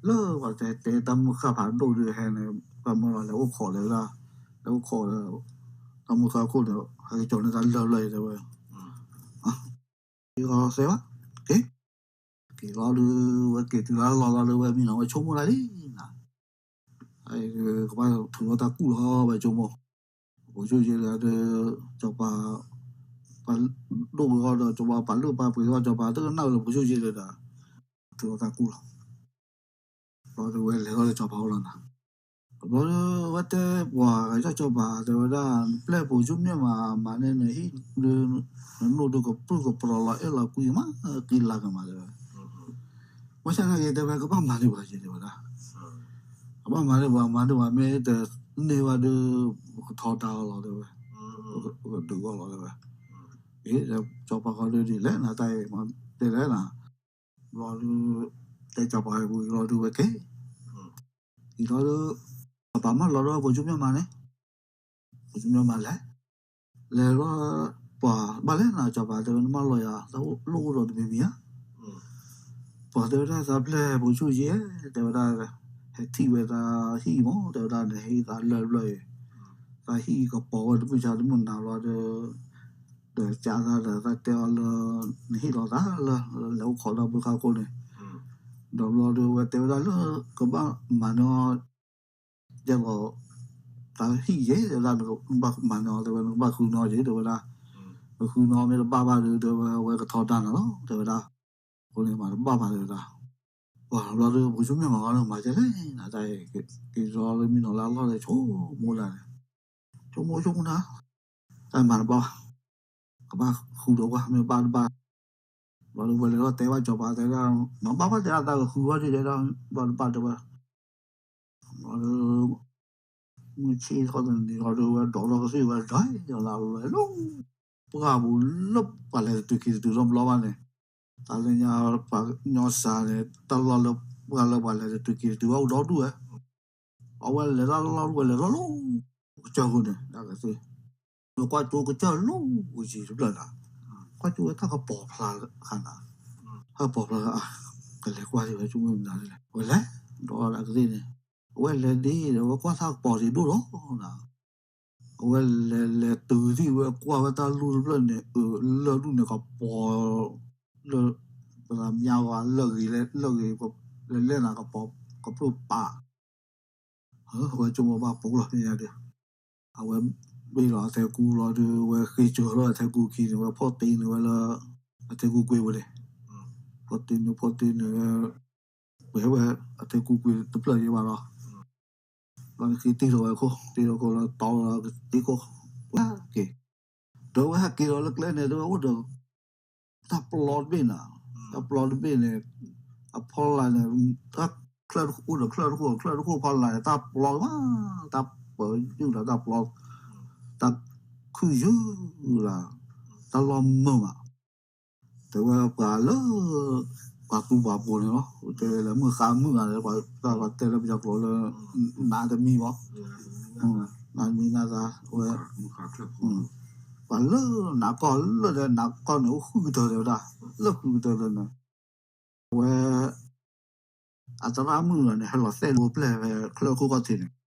လၢပှၤတဲတဲတၢ်မုၢ်ဃၢ်ဖးဒိၣ်ဒီးဟဲန့ၣ် ပှၤမၢလီၤလဲၤအိၣ်ခိးတဲဝဲဒၣ်, လဲၤအိၣ်ခိးဒီး တၢ်မုၢ်ဃၢ်ခိၣ်န့ၣ် ဟဲက့ၤကၠီၤန့ၢ်တၢ်လၢဘျီၣ်တဲဝဲ က့ၤလီၤသဲဘၣ်, က့ၤ, က့ၤလီၤဒီး ဝဲက့ၤတုၤလၢလီၢ်လီၤဒီး ဝဲမံနီၤဝဲဆိကမိၣ်တၢ်လံနၤ, ကဘၣ်ထုးထီၣ်တၢ်ကူၣ်လီၤဝဲဆိကမိၣ်, ပိာ်ဆူၣ်ယ့လၢဒီး စီၤပၤ ပှၤဒိၣ်က့ၤအီၤဒီး စီၤပၤပာ်လုၢ်ပာ်ပှ့ၤအီၤ စီၤပၤတကနၣ်လၢပိာ်ဆူၣ်ယ့လၢဒီး ထုးထီၣ်တၢ်ကူၣ်လီၤ ဘျီဒီးဝဲလဲၤထီၣ်လၢစီၤပၤအိၣ်လီၤနၤ, ဘျီဒီးဝဲတဲပှၤဂၤစီၤပၤတဲဝဲဒၣ် နပျဲၢ်ပိာ်ဆူၣ်မ့ၢ်မၤမၤန့ၢ်နဟံၣ်ဒီး နနိၣ်ဒီးကပြုၢ်ကပြီၤလီၤအဲၣ်လီၤကွံမး ကံလၤကမၤတဲဝဲ, ဘၣ်ဆၣ်သနာ်က့တဲဝဲ ကဘၣ်မၤန့ၢ်ပှၤယဲတဲဝဲဒၣ်, ကဘၣ်မၤန့ၢ်ပှၤ မၤန့ၢ်ပှၤမ့ၢ်တန့ၢ်ဘၣ်ဒီး ပကထီဒါအီၤလီၤတဲဝဲ, ပကဒုးအီၤလီၤတဲဝဲ, စီၤပၤဃီဒီးဒ်လဲၣ်နၤတၢ်အံၤ တဲလဲၣ်နၤ, ဘျီဒီး တဲစီၤပၤဝံၤလီၤဒီးဝဲက့ၤ အံၤလီၤဒီး စီၤပၤမၢလီၤဒီးပိာ်ဆူၣ်မ့ၢ်မၤန့ၣ်, ပိာ်ဆူၣ်မ့ၢ်မၤလဲၣ်, လဲၤလီၤ, ပှၤဘၣ်လဲၣ်နၤ စီၤပၤတဲဝဲ နမၢလီၤယၤ တၢ်လိၣ်အိၣ်ဒီးတမံၤမံၤဧါ, ပှၤတဲဝဲဒၣ်သးပျဲၢ်ပိာ်ဆူၣ်ယ့ တဲဝဲဒၣ်, ဟဲထံၣ်ဝဲသးဟံၣ်မး တဲဝဲဒၣ် နဟံၣ်သးလၢၢ်ဘျီၣ်အံၤ, သးဟံၣ်ကပီၤဝဲတမုၢ်ဆါတမုၢ်နၤဘျီဒီး ဒီးကးသးဒီးသးတဲအီၤလၢ နဟ့ၣ်လီၤသးလၢ လဲၤအိၣ်ခိးဒီးမုၢ်ဃၢ်ခိၣ်န့ၣ်, ဒီးဘျီဒီးဝဲတဲဝဲဒၣ်လၢ ကဘၣ်မၤန့ၢ်အီၤ ယဲၢ်လီၤ, သးဟံၣ်ယဲ တဲဝဲဒၣ် နကဘၣ်မၤန့ၢ်အီၤ တဲဝဲ နကဘၣ်ဃုန့ၢ်အီၤယဲ တဲဝဲဒၣ်, နဃုန့ၢ်အီၤမ့ၢ်တဘၣ်ဘၣ်ဒီး တဲဝဲ အဝဲကထီဒါနၤလီၤ တဲဝဲဒၣ်, အဃိန့ၣ်မၤတဘၣ်ဘၣ်တဲဝဲဒၣ်, ပှၤဘျီဒီး ပိာ်ဆူၣ်မ့ၢ်မၤအီၤ မၤယဲလဲၣ်နၤ တၢ်အံၤ က့ၤလီၤလၢမံနီၤလၢအလီၢ်ဒီး ဆိကမိၣ်ဒၣ်န့ၣ်, ဆိကမိၣ်ဆိကမိၣ်နၤ, တၢ်မၤတဘၣ်ဘၣ်, ကဘၣ်ဃုဒီးပှၤမ့ၢ်ဘၣ်တဘၣ်, ဘျီဒီးဝဲလဲၤထီၣ်တဲဘၣ်စီၤပၤတဲဒၣ်, မၤဘၣ်ဘၣ်တဲဒၣ် သးကဃုဝဲဒၣ်တဲဒၣ် ဘၣ်တဘၣ်တဲဝဲ, ဘျီဒီး မုၢ်ဆ့ၣ်ထီၣ်တနံၤလီၤဒီး ဝဲဒိးထီၣ်ကသ့ၣ်ဝဲဒၣ်လီၤလီၤလီၤ, ပှၢ်ပူၤလၢပှၤလဲၤတတုၤက့ၤတတုၤလီၤဘျီဘၣ်န့ၣ်, တၢ်လၢညါပှၤကညီစှၤန့ၣ် တၢ်လီၢ်လၢပှၤလဲၤတတုၤက့ၤတတုၤဘၣ်အိၣ်ဒီဒူၣ်ဝဲ, အဝဲလဲၤတၢ်လီၢ်ဝဲလဲၤထီၣ်လၢ ကစၢၢ်ခိၣ်န့ၣ် တၢ်ကသ့ၣ်, ကွၢ်ကၠိကစၢၢ်လီၤဝံၤယံၤတဖျၢၣ်နၤ, ကွၢ်ကၠိဝဲတၢ်ကပီၤဖျါဃာ်နၤ, တၢ်ကပီၤဖျါဃာ်, ကလဲၤကွၢ်ဒံးဝဲဆိကမိၣ်မနုၤလဲၣ် ဝဲလဲၤ, ဒီးတၢ်ကသ့ၣ်န့ၣ်, အဝဲလဲၤဒ်ဒီး အဝဲကွၢ်တၢ်ကပီၤဒံးဒိၣ်လီၤနၤ အဝဲလဲၤလဲၤတုၤသံၣ်ဝဲကွၢ်ဝဲတၢ်လူၢ်တဖျၢၣ်န့ၣ် အၢ လၢၢ်ဒူၣ်န့ၣ်ကပီၤ, လၢ ပသးမါဝဲလၢၢ်ဂ့ၤလဲၣ် လၢၢ်ဂ့ၤ လဲၤလဲၣ်နၤကပီၤ ခီဖျိပာ် အဝဲဆိကမိၣ်ဘၣ်ပိာ်လီၤမ့ၢ်ညါဒီး အဝဲဘ့ၣ်လီၤအထဲကူလီၤဒီး ဝဲဃ့စၢၤလီၤအထဲကူခံန့ၣ် ဝဲဖီၣ်တ့န့ၢ်ဝဲလၢ အထဲကူကွ့ပူၤန့ၣ်, ဖီၣ်တ့န့ၢ် ဖီၣ်တ့န့ၢ်ဝဲ ပှဲၤဝဲအထဲကူကွ့တဖျၢၣ်ယဲဘၣ်လီၤ. ဘျီန့ၣ်ဃ့တ့ထီၣ်ဝဲခိၣ် တ့ထီၣ်ခိၣ်လီၤတ့ခိၣ် ဝဲက့ၤ ဒီးဝဲဟဲက့ၤဒီးလၢကျဲန့ၣ် တဲဝဲအိၣ်ဒီး တၢ်ပျီတဘ့ၣ်န့ၣ်, တၢ်ပျီတဘ့ၣ်န့ၣ် အဖီလာ်န့ၣ် တၢ်ချၢအိၣ်ဒီးချၢၣ်တခိၣ် ချၢၣ်တခိၣ်ဖီလာ်န့ၣ် တၢ်ပျီမး, တၢ်ပၢၤယုၢ်လီၤ တၢ်ပျီ, တၢ်ခုၣ်ယုၢ်လီၤ, တၢ်လီၤမုာ်မး, တဲဝဲပှၤလၢ ပှၤသူပှၤပိာ်န့ၣ်လီၤ, တဲလၢမုၢ်ဃါမုၢ်ဂၤလၢ ပှၤတဲလၢပယီၤကျိာ်လၢ နးတမံၤမး, နးတမံၤနးသးဝဲ ပှၤလၢနးကီၢ်လၢဒီးနးကီၢ်န့ၣ် အိၣ်ဃုကတၢၢ်တဲဝဲဒၣ်, လၢဃုကတၢၢ်လၢန့ၣ် အဝဲ အသရၣ်မုၣ်လီၤန့ၣ် ဟဲလီၤသဲၣ်လၢပျဲၢ်ဖဲချၢၣ်ခိၣ်ခီၣ်ထံးန့ၣ်,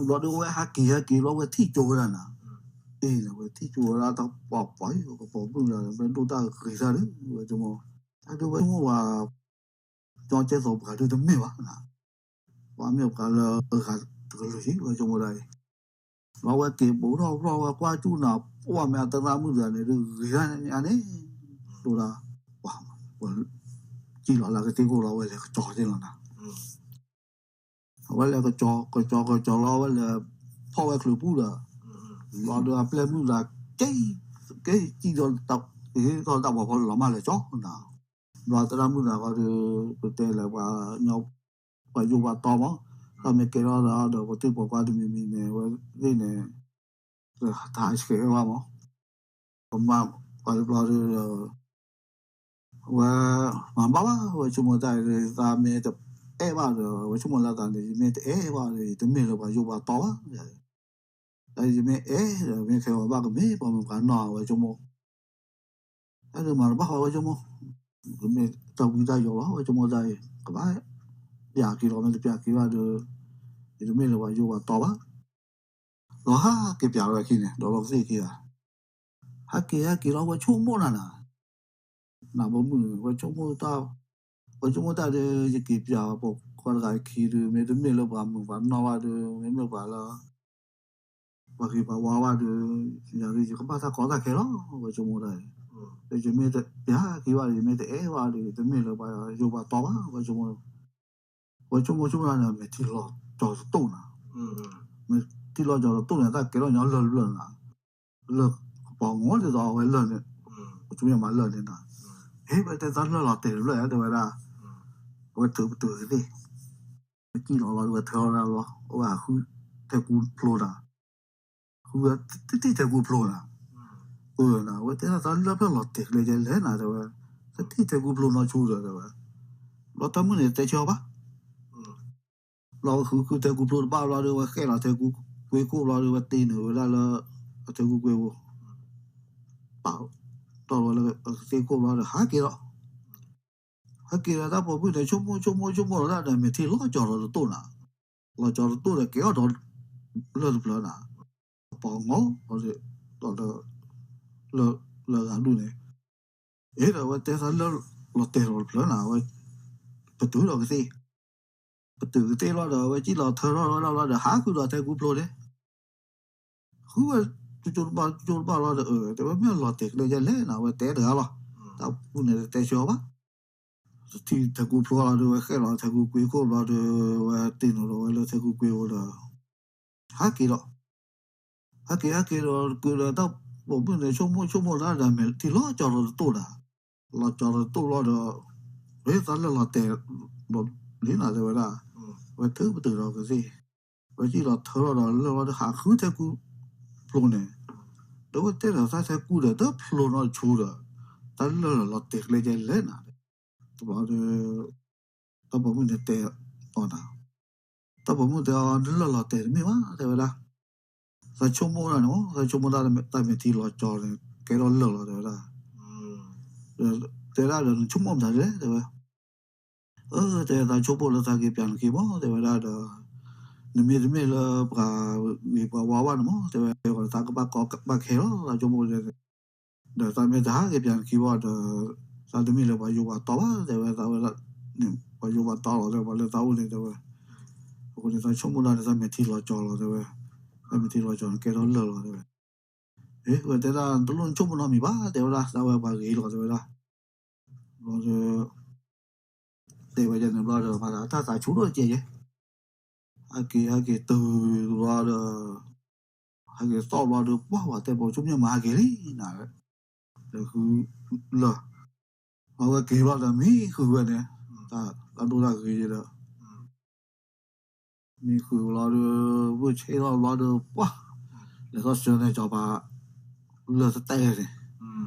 ဘျီဒီးဝဲဟဲက့ၤဟဲက့ၤဘျီဝဲထံၣ်ကၠိဝဲဒၣ်နၤ, အ့ၣ်န့ၣ် ဝဲထံၣ်ကၠိဝဲဒၣ်တၢ်ပှၤပှၤအံၤ ကပီၤမုၣ်လီၤ မ့ၢ်ဒိၣ်တၢ်ဂ့ၤတၢ်ဒီး ဝဲဆိကမိၣ်, တၢ်ဒုးဝဲဆိကမိၣ်ဝဲ ကၠီကဲသိးပှၤဒုးတမ့ၢ်ဘၣ်နၤ, ပှၤမ့ၢ်ပှၤလၢအဂၤတကလုာ်ဟံၣ် ဝဲဆိကမိၣ်ဒၣ်အံၤ, ဘျီဝဲက့ၤဘူးထီၣ်ဘျီဝဲကွၢ်ကၠူၣ်နၤ ပှၤမ့ၢ်အသရၣ်မုၣ်တဂၤန့ၣ် ဒုးဂ့ၤဒၣ်န့ၣ်န့ၣ်, ဒိၣ်ဒၣ်, ပှၤ ကံၣ်လီၤလၢကသ့ၣ်ခိၣ်လီၤ ဝဲလဲၤကကၠီသ့ၣ်လီၤနၤ အဝဲလဲၤကကၠီ ကကၠီ ကကၠီလီၤ အဝဲလဲၤဖီၣ်ဝဲချုးပူၤဒီး, ဘျီဒီးအပျဲၢ်မုၣ်ဒီး က့ၤ က့ၤကံၣ်ဒီး ဟ့ၣ်ထီၣ်တၢ်ပှၤဖီလီၤမၢ်လဲၤကၠီနၤ, ဘျီသရၣ်မုၣ်ဒီးဃီဒီး ပတဲလၢပှၤ ပှၤယိၤပှၤတီမး, တၢ်မ့ၢ်ကဲထီၣ်ဒီး ပှၤသ့ၣ်ပှၤကွၢ်တမံၤမံၤန့ၣ် ဝဲသ့ၣ်န့ၣ် တဟးဆှဲးဝဲဘၣ်မး, ပမၤပှၤတဘျီဒီး ဝဲ မၤဘၣ်ဘၣ် ဝဲဆိကမိၣ်တၢ်အံၤ သးမ့ၢ်တအဲၣ်ဘၣ်ဒီး ဝဲဆိကမိၣ်လၢသးန့ၣ် ယမ့ၢ်တအဲၣ်ဘၣ်ဒီး ယတမ့ၢ်လၢပှၤယိၤပှၤတီဘၣ်, တၢ်ယမ့ၢ်အဲၣ်ဒီး မ့ၢ်ခဲအီၤဘၣ်ကမ့ၢ်ပှၤမုၣ်ပှၤနီၢ် ဝဲဆိကမိၣ်, တၢ်ဒုးမၤတဘၣ်ဘၣ် ဝဲဆိကမိၣ်, ကမ့ၢ်တၢ်ဝံတၢ်ယိးလီၤ ဝဲဆိကမိၣ်တၢ်အံၤ ကဘၣ် ပျးက့ၤလီၤ မ့ၢ်တပျးက့ၤဘၣ်ဒီး ယတမ့ၢ်လၢပှၤယိၤပှၤတီဘၣ် လီၤဟးက့ၤပျးဝဲခံန့ၣ် ဒီးလီၤကသ့ၣ်ခံဂၤ, ဟးက့ၤဟဲက့ၤလီၤ ဝဲဆိကမိၣ်နၤနၤ, နးဘီမုၢ်န့ၣ် ဝဲဆိကမိၣ်တၢ်, ဝဲဆိကမိၣ်တၢ်ဒီး ယက့ၤပျးပိာ်ခွါတဂၤအခံဒီး မ့တမ့ၢ်လၢပှၤမုၣ်ပှၤနီၢ်ဘၣ်ဒီး မ့မ့ၢ်ပှၤလၢ ပှၤဂ့ၤပှၤဝါဘၣ်ဒီး ယၤဒီးယကဘၣ်တၢ်ကီတၢ်ခဲလီၤ ဝဲဆိကမိၣ်တၢ်အံၤ, ဒီးယမ့ၢ်တပျးက့ၤဘၣ်ဒီး ယမ့ၢ်တအဲၣ်ဘၣ်ဒီး ယတမ့ၢ်လၢပှၤယိၤပှၤတီဘၣ် ဝဲဆိကမိၣ် ဝဲဆိကမိၣ်ဆိကမိၣ်န့ၣ် မဲာ်ထံလီၤကၠီၤတတိၢ်နၤ, မဲာ်ထံလီၤကၠီၤတတိၢ်န့ၣ် တၢ်ကဲထီၣ်ညီလၢၢ်တဖျၢၣ်နၤ, လၢၢ်ကပီၤငီဒ်သိးအဝဲလၢၢ်န့ၣ်, ပဆိကမိၣ်မးလၢၢ်န့ၣ်နၤ, ဟ့ၣ်ဝဲတဲသးလၢၢ်လီၤတဲာ်တဖျၢၣ် တဲဝဲဒၣ်, အဝဲထုးပတုာ်ကသ့ၣ်, ဝဲကံၣ်လီၤလီၤ ဝဲထၢထီၣ်ဒၣ်လီၤ အဝဲဟးဃုထဲကူဖျိနၤ ဃုဝဲတထံၣ်ထဲကူဖျိနၤ, အၢ နၤဝဲတဲဒၣ်သးလၢၢ်ဖျၢၣ်လီၤတဲာ်ကျဲကျဲလဲၣ်နၤ တဲဝဲ, တထံၣ်ထဲကူဖျိနီဆိဒီး တဲဝဲ, ဘျီတၢ်မုၢ်န့ၣ်တဲဆၢအီၤဘၣ်, ဘျီဝဲဃုဃုထဲကူဖျိတဘၣ်ဘျီဒီး ဝဲဃဲလီၤထဲကူကွ့ခိၣ်ဘျီဒီး ဝဲတ့နုာ်ဝဲဒၣ်လၢ အထဲကူကွ့ပူၤ, ပာ်တီၢ်ဝဲလၢကသ့ၣ်ခိၣ်ဘျီဒီး ဟးက့ၤလီၤ ဟဲက့ၤဒီးတၢ်ပိာ်မုၣ်န့ၣ် ဆိကမိၣ်ဆိကမိၣ်ဆိကမိၣ်လီၤဒၣ်ဒီး မဲာ်ထံလီၤကၠီၤလီၤတတိၢ်နၤ, လီၤကၠီၤတတိၢ်ဒီးကဲအီၣ်ဒီးလၢၢ်တဖျၢၣ်နၤ, ပီၤငီဒီး လၢၢ်ဂၤဒူၣ်န့ၣ်, အ့ဒီးအဝဲတဲသးလၢၢ်လီၤတဲာ်လီၤတဖျၢၣ်နၤ, အဝဲ ပတုာ်ဒီးကသ့ၣ်, ပတုာ်ကသ့ၣ်လီၤဒီး အဝဲကံၣ်လီၤထၢထီၣ်ဝဲဒၣ်လီၤဒီး ဟးဃုဒီးထဲကူဖျိန့ၣ် ဃုဝဲ ကၠိတဘၣ်ကၠိတဘၣ်လီၤဒီး အၢ တဲဝဲမ့ၢ်လီၤတဲာ်ကျဲယဲလဲၣ်နၤ ဝဲတဲတဂၤလီၤ, တၢ်ပူၤန့ၣ်တဲဆၢအီၤဘၣ်, တထံၣ်ထဲကူဖျိလီၤဒီး ဝဲဃဲလီၤထဲကူကွ့ခိၣ်ဘျီဒီး ဝဲတ့နုာ်လီၤဝဲလၢထဲကူကွ့အဃိဒီး ဟးက့ၤလီၤ, ဟဲက့ၤဟဲက့ၤဒီး ကဒီးတၢ်ပိာ်မုၣ်န့ၣ် ဆိကမိၣ်ဆိကမိၣ်လီၤဒီး မဲာ်ထံလီၤကၠီၤလီၤတတိၢ်နၤ, လီၤကၠီၤလီၤတတိၢ်လီၤဒီး သးလၢၢ်လီၤတဲာ်လီၤလံနၤ တဲဝဲဒၣ်, ဝဲထုးပတုာ်ဒီးကသ့ၣ် ဝဲကံၣ်လီၤထၢထီၣ်ဒီးလၢၢ်လီၤဒီး ဟးဃုထဲကူဖျိန့ၣ်, ဒီးဝဲတဲဒီးသးထဲကူဒီး တဖျိနီတဆိဒီး တၢ်လၢၢ်လီၤတဲာ်ကျဲယဲလဲၣ်နၤ, တဘျီဒီး တၢ်ပိာ်မုၣ်န့ၣ်တဲအီၤနၤ, တၢ်ပိာ်မုၣ်တဲအီၤ နလၢၢ်လီၤတဲာ်တမ့ၢ်ဘၣ် တဲဝဲဒၣ်, သးဆိကမိၣ်ဒၣ်န့ၣ်မး သးဆိကမိၣ်တၢ်မဲာ်ထံလီၤကၠီၤန့ၣ် ကဲထီၣ်လၢၢ်လီၤ တဲဝဲဒၣ် တဲဒၣ်ဒီး နဆိကမိၣ်မတၤလဲၣ် တဲဝဲ, အၢ တဲ သးဆိကမိၣ်လၢသးက့ၤပျးနခံမး တဲဝဲဒၣ်ဒီး, နမ့တမ့ၢ်လၢပှၤဂ့ၤပှၤဝါဘၣ်န့ၣ်မး တဲဝဲ သးကဘၣ်ကီဘၣ်ခဲလီၤ သးဆိကမိၣ် ဒီးသးမ့ၢ်တဟးက့ၤပျးနခံဘၣ်ဒီး, သးတမ့ၢ်လၢပှၤယိၤပှၤတီဘၣ် တဲဝဲ သးဝဲဒၣ်န့ၣ် ပှၤယိၤပှၤတီလီၤ တဲပှၤလၢသးအိၣ်န့ၣ် တဲဝဲ, အဃိန့ၣ် သးဆိကမိၣ်ဒၣ်န့ၣ် သးမဲာ်ထံလီၤကၠီၤလီၤ တဲဝဲ, သးမဲာ်ထံလီၤကၠီၤန့ၣ် ကဲထီၣ်လၢာ်လီၤ တဲဝဲ, အဝဲတဲဒၣ် တလိၣ်နဆိကမိၣ်နီတမံၤဘၣ် တဲဝဲဒၣ်, သးဝဲပှၤဂ့ၤလီၤ တဲဝဲဒၣ်, ဘျီဒီး တဲဝဲဒ်န့ၣ်ဘျီဒီး မၤသးတၢ်သးဆူၣ်ထီၣ်တကဲယဲ, ဟဲက့ၤ ဟဲက့ၤတုၤဘျီဒီး ဟဲက့ၤသီၣ်ဘျီဒီး ပှၢ် ပှၤတဲပိာ်ဆူၣ်မ့ၢ်မၤဟဲက့ၤလံနၤ, လဲၤဃုလၢာ်, အဝဲက့ၤဘျီဒီး မံဃုာ်ဝဲန့ၣ်, တၢ်ဒိၣ်တၢ်ဂ့ၤဒီး မံဃုာ်ဘျီဒီး ဘၣ်ဆ့ၣ်ထီၣ်ဘျီဒီး ပှၢ် လဲၤထီၣ်ဆှၢန့ၣ် စီၤပၤလၢာ်တတဲန့ၣ်,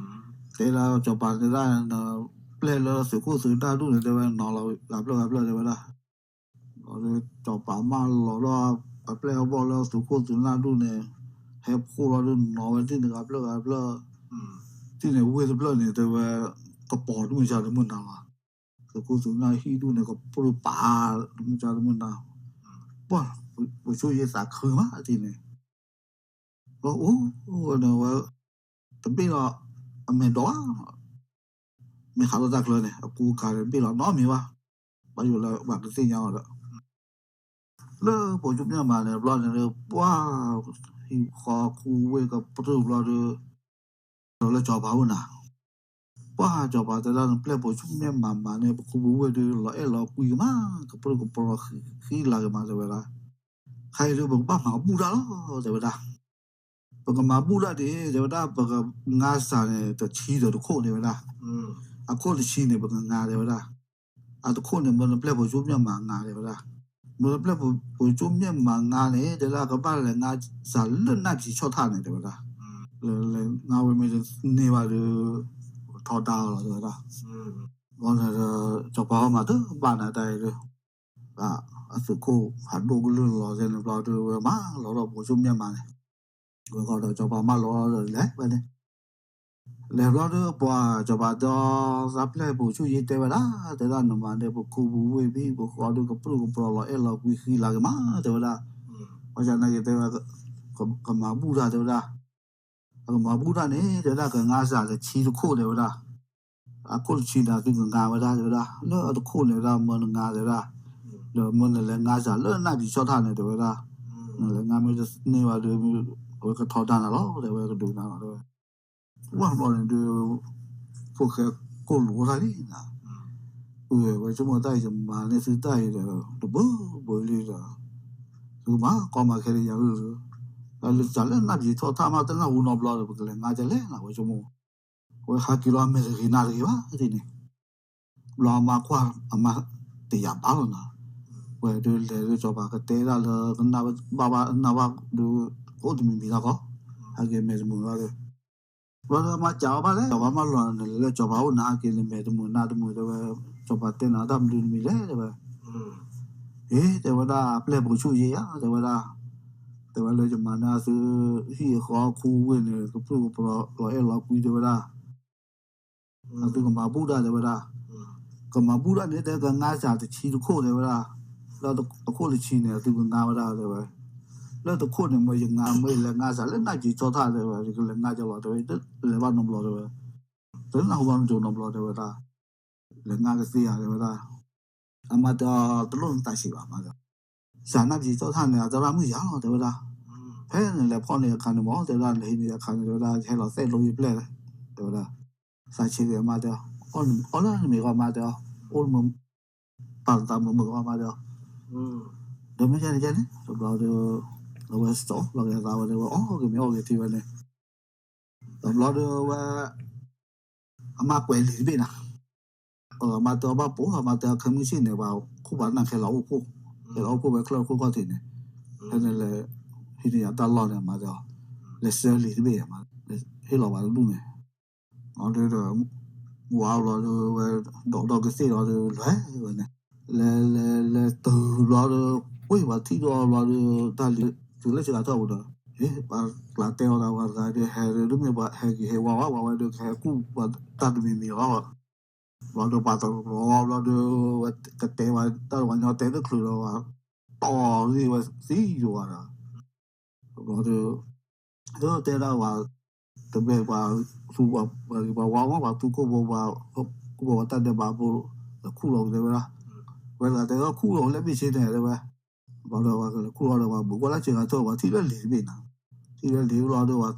တဲဒၣ် စီၤပၤတဲဒၣ် နပျဲၢ်လၢသုးခိၣ်သုးနၢ်ဒူၣ်န့ၣ် တဲဝဲ နီၤလီၤဂၤဖျၢၣ်ဂၤဖျၢၣ် တဲဝဲဒၣ်, ဘျီဒီး စီၤပၤမၢလီၤဒီး အပျဲၢ်အဘီၣ်လၢသုးခိၣ်သုးနၢ်ဒူၣ်န့ၣ် ဟဲဖှိၣ်လီၤဒီး နီၤဝဲဒ်န့ၣ်ဂၤဖျၢၣ်ဂၤဖျၢၣ်, ဒ်န့ၣ်ဝ့ၢ်တဖျၢၣ်န့ၣ် တဲဝဲ ကပီၤတမုၢ်ဆါတမုၢ်နၤလီၤ, သုးခိၣ်သုးနၢ်ဟံၣ်ဒူၣ်န့ၣ် ကပြုၢ်ပာ်တမုၢ်ဆါတမုၢ်နၤ, ပှၢ် ပှၤဆိၣ်ယ့သးခုမးဒ်န့ၣ်, ဘျီအိၣ်ဝဲန့ၣ်ဝဲ တဘ့ၣ်ဒီး အမဲာ်ဒိးဘၣ်, မ့ၢ်ဟးထီၣ်တၢ်ချၢန့ၣ် အကူအကၤန့ၣ် ဘ့ၣ်လီၤနီတမံၤဘၣ်, ဘၣ်ယိၣ်လၢပှၤကသ့ၣ်ညါအီၤဒီး လၢပိာ်ဆူၣ်မ့ၢ်မၤန့ၣ် ဘျီန့ၣ်ဒီး ပှၢ် ဟံၣ်ဃီခူဝ့ၢ်ကပြုၢ်ဘျီဒီး လီၤလၢစီၤပၤအိၣ်နၤ, ပှၢ် စီၤပၤတဲဒၣ် နပျဲၢ်ပိာ်ဆူၣ်မ့ၢ်မၤမၤန့ၣ် ပခူပဝ့ၢ်ဒီး လီၤအဲၣ်လီၤကွံကမး ကပြုၢ်ကပြီၤဃံလၤကမး တဲဝဲဒၣ်, ခဲအံၤဒီး ပကဘၣ်မၤဘူၣ်တၢ်လီၤ တဲဝဲဒၣ်, ပကမၤဘူၣ်တၢ်န့ၣ် တဲဝဲဒၣ် ပကငါစၢ်န့ၣ် တဆံဒီးတခိၣ် တဲဝဲဒၣ်, အခိၣ်တဆံန့ၣ် ပကငါ တဲဝဲဒၣ်, အတခိၣ်န့ၣ် မၢနပျဲၢ်ပိာ်ဆူၣ်မ့ၢ်မၤငါ တဲဝဲဒၣ်, မၢနပျဲၢ်ပိာ်ဆူၣ်မ့ၢ်မၤငါန့ၣ် တဲဒၣ် ကဘၣ်လဲၤငါစၢ်လၢနၢ်ပၠံၤဆီၣ်ထၣ်န့ၣ် တဲဝဲဒၣ်, လဲၤ လဲၤငါဝဲမ့ၢ်တန့ၢ်ဘၣ်ဒီး ကထီဒါလီၤ တဲဝဲဒၣ်, ဘျီန့ၣ်ဒီး စီၤပၤဟီၣ်မးတဘၣ်နၤတၢ်အံၤဒီး အသုးခိၣ်ဖးဒိၣ်ကလုၢ်လီၤသဲန့ၣ်ဘျီဒီး ဝဲမၤလီၤထီၣ်ပိာ်ဆူၣ်မ့ၢ်မၤန့ၣ်, ဝဲဃီဒီးစီၤပၤမၢလီၤဒီးလဲၤဝဲန့ၣ်, လဲၤဘျီဒီးပှၤစီၤပၤတဲအီၤ သးပျဲၢ်ပိာ်ဆူၣ်ယ့တဲဝဲဒၣ်, တဲဒၣ်နမၤန့ၣ် ပခူပဝ့ၢ်ဖံ ပဃီဒီးကပြုၢ်ကပြီၤလီၤအဲၣ်လီၤကွံဃံလၤကမး တဲဝဲဒၣ်, ဘၣ်ဆၣ်သနာ်က့တဲဝဲ ကမၤဘူၣ်တၢ်တဲဝဲဒၣ်, ပကမၤဘူၣ်တၢ်န့ၣ် တဲဝဲဒၣ် ကငါစၢ်တဆံတခိၣ် တဲဝဲဒၣ်, အခိၣ်တဆံန့ၣ် သုကငါဝဲဒၣ် တဲဝဲဒၣ်, လၢအတခိၣ်န့ၣ်ဝဲဒၣ် မၢနငါ တဲဝဲဒၣ်, ဒီးမၢနလဲၤငါစၢ်လၢနၢ်ပၠံၤဆီၣ်ထၣ်န့ၣ် တဲဝဲဒၣ်, နလဲၤငါမ့ၢ်တန့ၢ်ဘၣ်ဒီး အဝဲကထီဒါနၤလီၤ တဲဝဲ ကဒုးနၤလီၤ တဲဝဲ, ဝဲဘျီန့ၣ်ဒီး ဖိၣ်ဃဲကိၢ်လိာ်တၢ်လံနၤ, ဝဲဆိကမိၣ်တၢ်အံၤ ယမၤန့ၢ်သုတၢ်အံၤဒီး တဘၢဘၢလံဒီး သုမၤကီမၤခဲလၢယၤဧၢ, တၢ်လၢစၢ်လၢနၢ်ပၠံၤဆီၣ်ထၣ်မး တနၢ်ဟူနီတဘျီဒီး ပကလဲၤငါဒ်လဲၣ်နၤ ဝဲဆိကမိၣ်, ဝဲဟးက့ၤလီၤအမဲာ်တဂ့ၤနါတဂ့ၤဘၣ်ဒ်န့ၣ်, ဘျီအမါကွၢ်အမါတယာ်ဘၣ်လီၤနၤ, ဝဲဒုးလဲၤလၢစီၤပၤကတဲဒၣ်လၢ ကနၣ်ဘၣ်ဘၣ်နၢ်ဘၣ်ဒီး ကအိၣ်တမံၤမံၤတၢ်ကီ, ဟဲက့ၤမဲာ်တမုာ်ဘၣ်ဒီး ဘျီဒီးအမါစံးအီၤဘၣ်လဲၣ် စီၤပၤမၢလီၤနလဲၤလၢစီၤပၤအိၣ်နၤ ဟဲက့ၤနမဲာ်တမုာ်နါတမုာ် တဲဝဲ, စီၤပၤတဲနၤတၢ်မနုၤတမံၤလဲၣ် တဲဝဲ, အ့ တဲဝဲဒၣ် ပျဲၢ်ပိာ်ဆူၣ်ယ့ဧါ တဲဝဲဒၣ်, တဲဝဲလၢယမၤန့ၢ်သု ဟံၣ်အဃီခူဝ့ၢ်န့ၣ် ကပြုၢ်ကပြီၤလီၤအဲၣ်လီၤကွံ တဲဝဲဒၣ် အသုကမၤဘူၣ်တၢ် တဲဝဲဒၣ်, ကမၤဘူၣ်တၢ်န့ၣ် တဲကငါစၢ်တဆံတခိၣ် တဲဝဲဒၣ်, လၢအခိၣ်တဆံန့ၣ် အသုကငါဝဲဒၣ် တဲဝဲ, လၢတခိၣ်န့ၣ် မ့ၢ်ယငါ မ့ၢ်ယလဲၤငါစၢ်လၢနၢ်ပၠံၤဆီၣ်ထၣ် တဲဝဲ ယကလဲၤငါကလီၤ တဲဝဲ တလဲၤဘၣ်နီတဘျီ တဲဝဲ, တနၢ်ဟူဘၣ်မ့ၢ်နီတဘျီ တဲဝဲဒၣ်, လဲၤငါကသ့ဧါ တဲဝဲဒၣ်, အမါတဲအီၤ တလိၣ်နသးဆံးဘၣ် မါတဲ, စၢ်နၢ်ပၠံၤဆီၣ်ထၣ်န့ၣ် အသရၣ်မုၣ်ယၤလီၤ တဲဝဲဒၣ်, ဖဲနလဲၤဖီၣ်န့ၢ်အခါန့ၣ်မ့ၢ် တဲဝဲဒၣ် နဟံးန့ၢ်အခါန့ၣ် တဲဝဲဒၣ် ယဟဲလီၤသဲၣ်လိယပျဲၢ်လဲၣ်, တဲဝဲဒၣ်, သးဆံးဂ့ၤ အမါတဲအီၤ, အီၣ်လၢနမ့ၤဂီၢ် မါတဲအီၤ, အိၣ်မုာ်, ပာ်သးမုာ်မုာ်ဂီၢ် မါတဲအီၤ, ဒီးမ့ၢ်ကဲန့ၣ်ကဲန့ၣ် တဘျီဒီး အဝဲစိာ်လီၤက့ၤအသးဝဲန့ၣ် ဝဲအီၣ်က့ၤမ့ၤအီၣ်က့ၤထံဝဲန့ၣ်, တဘျီဒီးဝဲ အမါကွဲးလံာ်တဘ့ၣ်နၤ, အမါတဲအီၤဘၣ်ပိာ်လီၤ မါတဲအီၤ ခဲမုၢ်ဆ့ၣ်န့ၣ် ပှၤခိၣ်ပှၤနၢ်ခဲလီၤအိၣ်ဖှိၣ်, ခဲလီၤအိၣ်ဖှိၣ်ဝဲချၢၣ်ခိၣ်ခီၣ်ထံးန့ၣ်, ဖဲန့ၣ်လဲၤ ဟံးန့ၢ်ယၤတၢ်လီၢ်န့ၣ် မါတဲအီၤ, လဲၤဆှၢလံာ်တဘ့ၣ် ဟ့ၣ်လီၤပှၤတဒူၣ်န့ၣ်, အီၤဒီး ဝါဘျီဒီးဝဲ ဒိးဒီးကသ့ၣ်လီၤဒီး လဲၤဝဲန့ၣ်, လဲၤလဲၤလဲၤတုၤဘျီဒီး ဝ့ၢ်ပှၤထံၣ်ဒီးဘျီဒီး တၢ်လံၤတုၤလၢစှၤထီၣ်ပူၤဒီး ပှၤကျးတဲအီၤဒၣ်ဝဲတဂၤဒီး ဟဲဒီး မ့ၢ်ပှၤဟဲက့ၤဟဲဝါဝဲ ပှၤဝဲဒီးကဟဲကူၣ်ပှၤတၢ်တမံၤမံၤလီၤ, ဘျီဒီးပှၤတရီဘျီဒီး ဝဲကတဲဝဲတၢ်ဝဲညီတဲတချုးဒီးဝဲ တီၢ်ဂ့ၢ်ဝဲသံယိာ်ဝဲဒီး ဘျီဒီး တဲဒၣ်ဝဲ တဘဲပှၤသူပှၤဂ့ၤပှၤဝါမး ပှၤသူခိၣ်ဖိပှၤ ခိၣ်ဖိပှၤတၢ်ဒဲးဘးဖိ ခူၣ်လီၤတဲဝဲဒၣ်, ဝဲတဂၤတဲဝဲခူၣ်လီၤလၢဘ့ၣ်ဆ့န့ၣ်တဲဝဲ, ဘျီဒီးပှၤကလဲၤခူၣ်လီၤဒီး ပှၤဘုးကွၢ်လၢစ့ဂၤထၢၣ် ပှၤထံၣ်လၢလံာ်တဘ့ၣ်နၤ, ထံၣ်လၢလံာ်ဘျီဒီး ပှၤထုးထီၣ်လီၤဒီး ပှၤ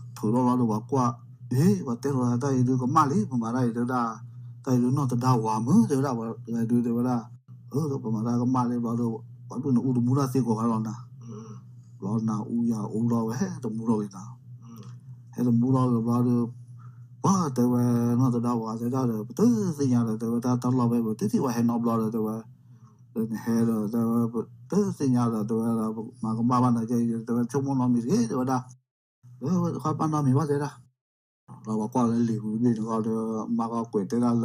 ကွၢ်, ဟ့ ပှၤတဲလီၤတၢ်အံၤဒုးကမၣ်လံ ပမၤတၢ်အံၤတဲဝဲဒၣ်, တၢ်အံၤဒုးနီၢ်သဒါဝၤမုၢ်တဲဝဲဒၣ်, ပှၤတဂၤဒုးတဲဝဲဒၣ်, အၢ ပမၤတၢ်ကမၣ်လံဘျီဒီး ပှၤဒိၣ်န့ၣ်အူတမူတၢ်သ့ကိးဂၤလီၤနၤ, ဘျီနၤအူယၤအူဘျီဝဲတမူထီၣ်ဂ့ၤနၤ, ဟဲတမူထီၣ်ဂ့ၤဘျီဒီး ပှၤတဲဝဲနီၢ်သဒါဝၤတဲဒၣ်ဒီး ပတသ့ၣ်ညါဒီး တဲဝဲတၢ်တၢ်လီၢ်ဖဲ ပတထံၣ်ဝဲဟဲနီတဘျီဒီး တဲဝဲ, ဒီးနဟဲဒီး တဲဝဲ ပတသ့ၣ်ညါဒီး တဲဝဲဒၣ် မၤကမၣ်ဘၣ်နၤကဲအံၤ တဲဝဲဆိကမိၣ်နီတမံၤတဂ့ၤ တဲဝဲဒၣ်, လၢတခီဘၣ်နီတမံၤဘၣ်တဲဒၣ်, ဒီးပှၤကွၢ်လၢလံာ်ပူၤတဘ့ၣ်န့ၣ်ဃီဒီး မါကီကွဲးတဲဒၣ်လၢ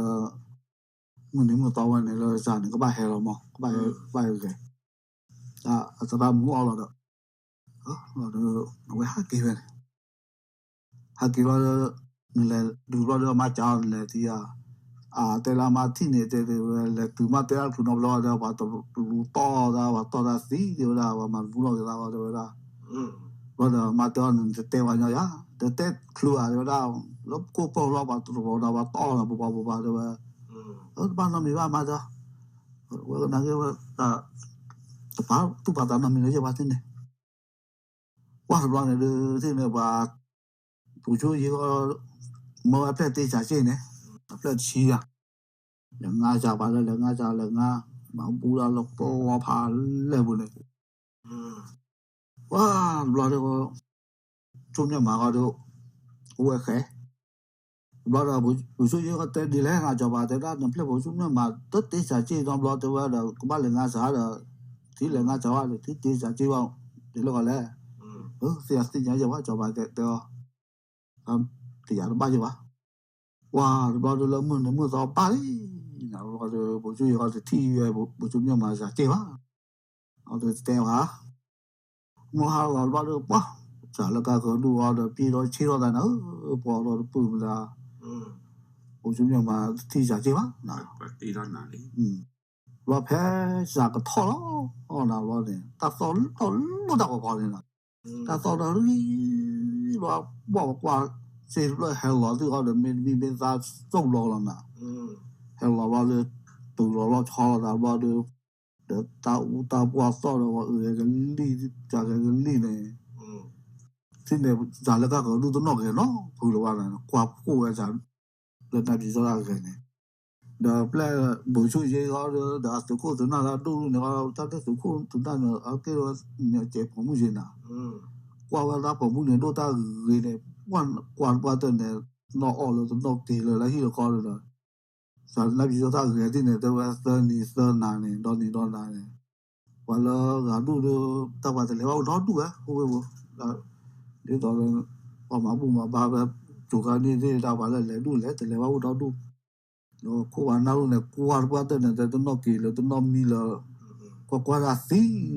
မုၢ်နံၤမုၢ်သီဝဲန့ၣ်လၢစၤန့ၣ် ကဘၣ်ဟဲလီၤမး ကဘၣ်ဟဲဂဲၤ, အသရၣ်မုၢ်အီၣ်လီၤဒီး ဒီးအဝဲဟးက့ၤဝဲန့ၣ်, ဟဲက့ၤဘျီဒီး နလဲၤတုၤဘျီဒီး အမါစံးအီၤ နလဲၤတံၢ်ဧါ, အတဲလၢအမါထံၣ်န့ၣ် တဲဝဲ လဲၤတုၤမး တဲဒၣ်ချုးနီတဘျီဒီး ပှၤတလူၤတီၢ်တၢ် ပှၤတီၢ်တၢ်သံ တဲဝဲဒၣ် ပှၤမၤတမူလီၤက့ၤသးလီၤ တဲဝဲဒၣ်, ဘျီဒီးအမါတဲအီၤန့ၣ် နတတဲပှၤညီယါ, တတဲချုးဧါ တဲဝဲဒၣ်, လၢကိᣢပၢၢ်လီၤ ပှၤတရီၤဒီး ပှၤတီၢ်ဒီး ပပှၤပပှၤ တဲဝဲ, အၢ တဘၣ်နီတမံၤဘၣ်မါတဲ, ဝဲကနၣ်က့ၤဝဲ တပာ်သူၣ်ပာ်သးနီတမံၤလၢယဲၢ်ပှၤသ့ၣ်န့ၣ် ကွၢ်တဘျီန့ၣ်ဒုး သ့ၣ်န့ၣ်ပှၤ ပူၤဆူယ့ၢ်ဃီ မၢဝဲဖျၢၣ်တ့စးစ့ၣ်န့ၣ် အဖျၢၣ်တဆံယါ, လဲၤငါစးပှၤလၢလဲၤငါစးလဲၤငါ, မၤဘူၣ်ဒၣ်လၢပှီဖးလဲၢ်ပူၤန့ၣ်, ကွၢ်တဘျီဒီး ဆိကမိၣ်မၤဃီဒီး အိၣ်ဝဲဃဲ တဘျီဒီး ပူၤဆူယ့ၢ်ဃီတဲဒ်လဲၣ် နကစီၤပၤတဲဒၣ် နဖျၢၣ်ပူၤဆူမ့ၢ်မၤတတ့စးစ့ၣ်နီတဘျီ တဲဝဲဒီး ကဘၣ်လဲၤငါစးဒီး ထံလဲၤငါစးဝဲဒီး ထံတ့စးစ့ၣ်ဘၣ် ဒ်လဲၣ်ဂီၤလဲၣ်, သ့ၣ်ညါယဲၢ်ဝဲ စီၤပၤတဲအီၤ တယၤတဘၣ်ယဲၢ်ဘၣ်, ကွၢ်တဘျီဒီးလၢမုၢ်နံၤမုၢ်သီဘၣ်လံ, နဘျီဒီး ပူၤဆူယ့ၢ်ဃီတထံၣ်ဝဲ ပူၤဆူမ့ၢ်မၤစးစ့ၣ်ဘၣ်, အီၤဒီးတဲဝဲ မုၢ်ဟါလီၤတဘျီဒီး ပှၤ စးလၢကါဃၢၤဒူၣ်အီၤဒီး ပျံၤဒီးဆ့ထီၣ်သးန့ၣ် ပှၤဒီးတပုၢ်မတၤ, ပူၤဆူမ့ၢ်မၤတထံၣ်စးစ့ၣ်ဘၣ်, ဘျီဖဲစးကထီၣ်လီၤ နဘျီန့ၣ် တၢ်သီၣ်လီၢ်လီၢ်တၢ်ဖီဖီန့ၣ်လီၤ, တၢ်သီၣ်ဒီးလံ လီၤပှၢ်ပှၢ်ကွၢ် စ့တဖျၢၣ်ဟဲလီၤသ့ၣ်ဃီဒီး မ့တမံၤမ့ၢ်သါစိၣ်လီၤလီၤနၤ, ဟဲလီၤဘျီဒီး တုၤလီၤလီၤဆီလီၤသးဘျီဒီး ဒီးတၢ်အူတၢ်ပှၢ်သီၣ်ဒီး ပှၤအုးဂဲၤကလံၣ် ကဂဲၤကလံၣ်န့ၣ်, ထံၣ်န့ၣ် စးလၢကါဃၢၤဒူၣ်တနီၣ်ဂဲၤနီတဖုလၢၤဘၣ်န့ၣ် ကွၢ်ဖှိၣ်ဝဲစး လၢနါဘံၤစီၣ်တၢ်ဂဲၤန့ၣ်, ဒီးပျဲၢ်ဘိၣ်ဆူၣ်ယ့ၢ်ဃီဒီး အသုးခိၣ်သုးနၢ်လၢအဒိၣ်န့ၣ်ဃီ တၢ်လၢသုးခိၣ်သုးနၢ်န့ၣ် အကဲဝဲန့ၣ်ကဲပိာ်မုၣ်ယ့ၢ်နၤ, ကွၢ်ဝဲဒၣ်ပိာ်မုၣ်န့ၣ် ဒိၣ်တၢ်ဂ့ၤန့ၣ် ကွၢ်ကွၢ်တပှၢ်တၢၢ်န့ၣ် နီၣ်အီၣ်လၢတနီၣ်က့ၤလၢလၢဟံၣ်လၢဃီဒီး စးနါဘံၤစီၣ်တၢ်ဂဲၤသ့ၣ်န့ၣ် တဲဝဲသၢနံၤသၢနၤန့ၣ် ဒီနံၤဒီနၤန့ၣ်, ပှၤလၢဂၤဒူၣ်ဒီး တၢ်ပှၤတလဲၤဘၣ်အိၣ်ဒီဒူၣ်ဝဲ အိၣ်ဝဲပူၤ, ဒ်သိးလၢ ပှၤမၤဘူၣ်မၤဘါဖဲ ကိၤခါန့ၣ်သ့ၣ်တၢ်ပှၤလၢလဲၤဒူၣ်လဲၤ တလဲၤဘၣ်အိၣ်ဒီဒူၣ်, ဒီးခိၣ်ပှၤနၢ်ဒိၣ်န့ၣ် ကွၢ်တပှၢ်တၢၢ်န့ၣ် တဲတနီၣ်က့ၤလၢတနီၣ်မံလၢ ကွၢ်ကွၢ်တၢ်သံလၢ ဒီးစီၤ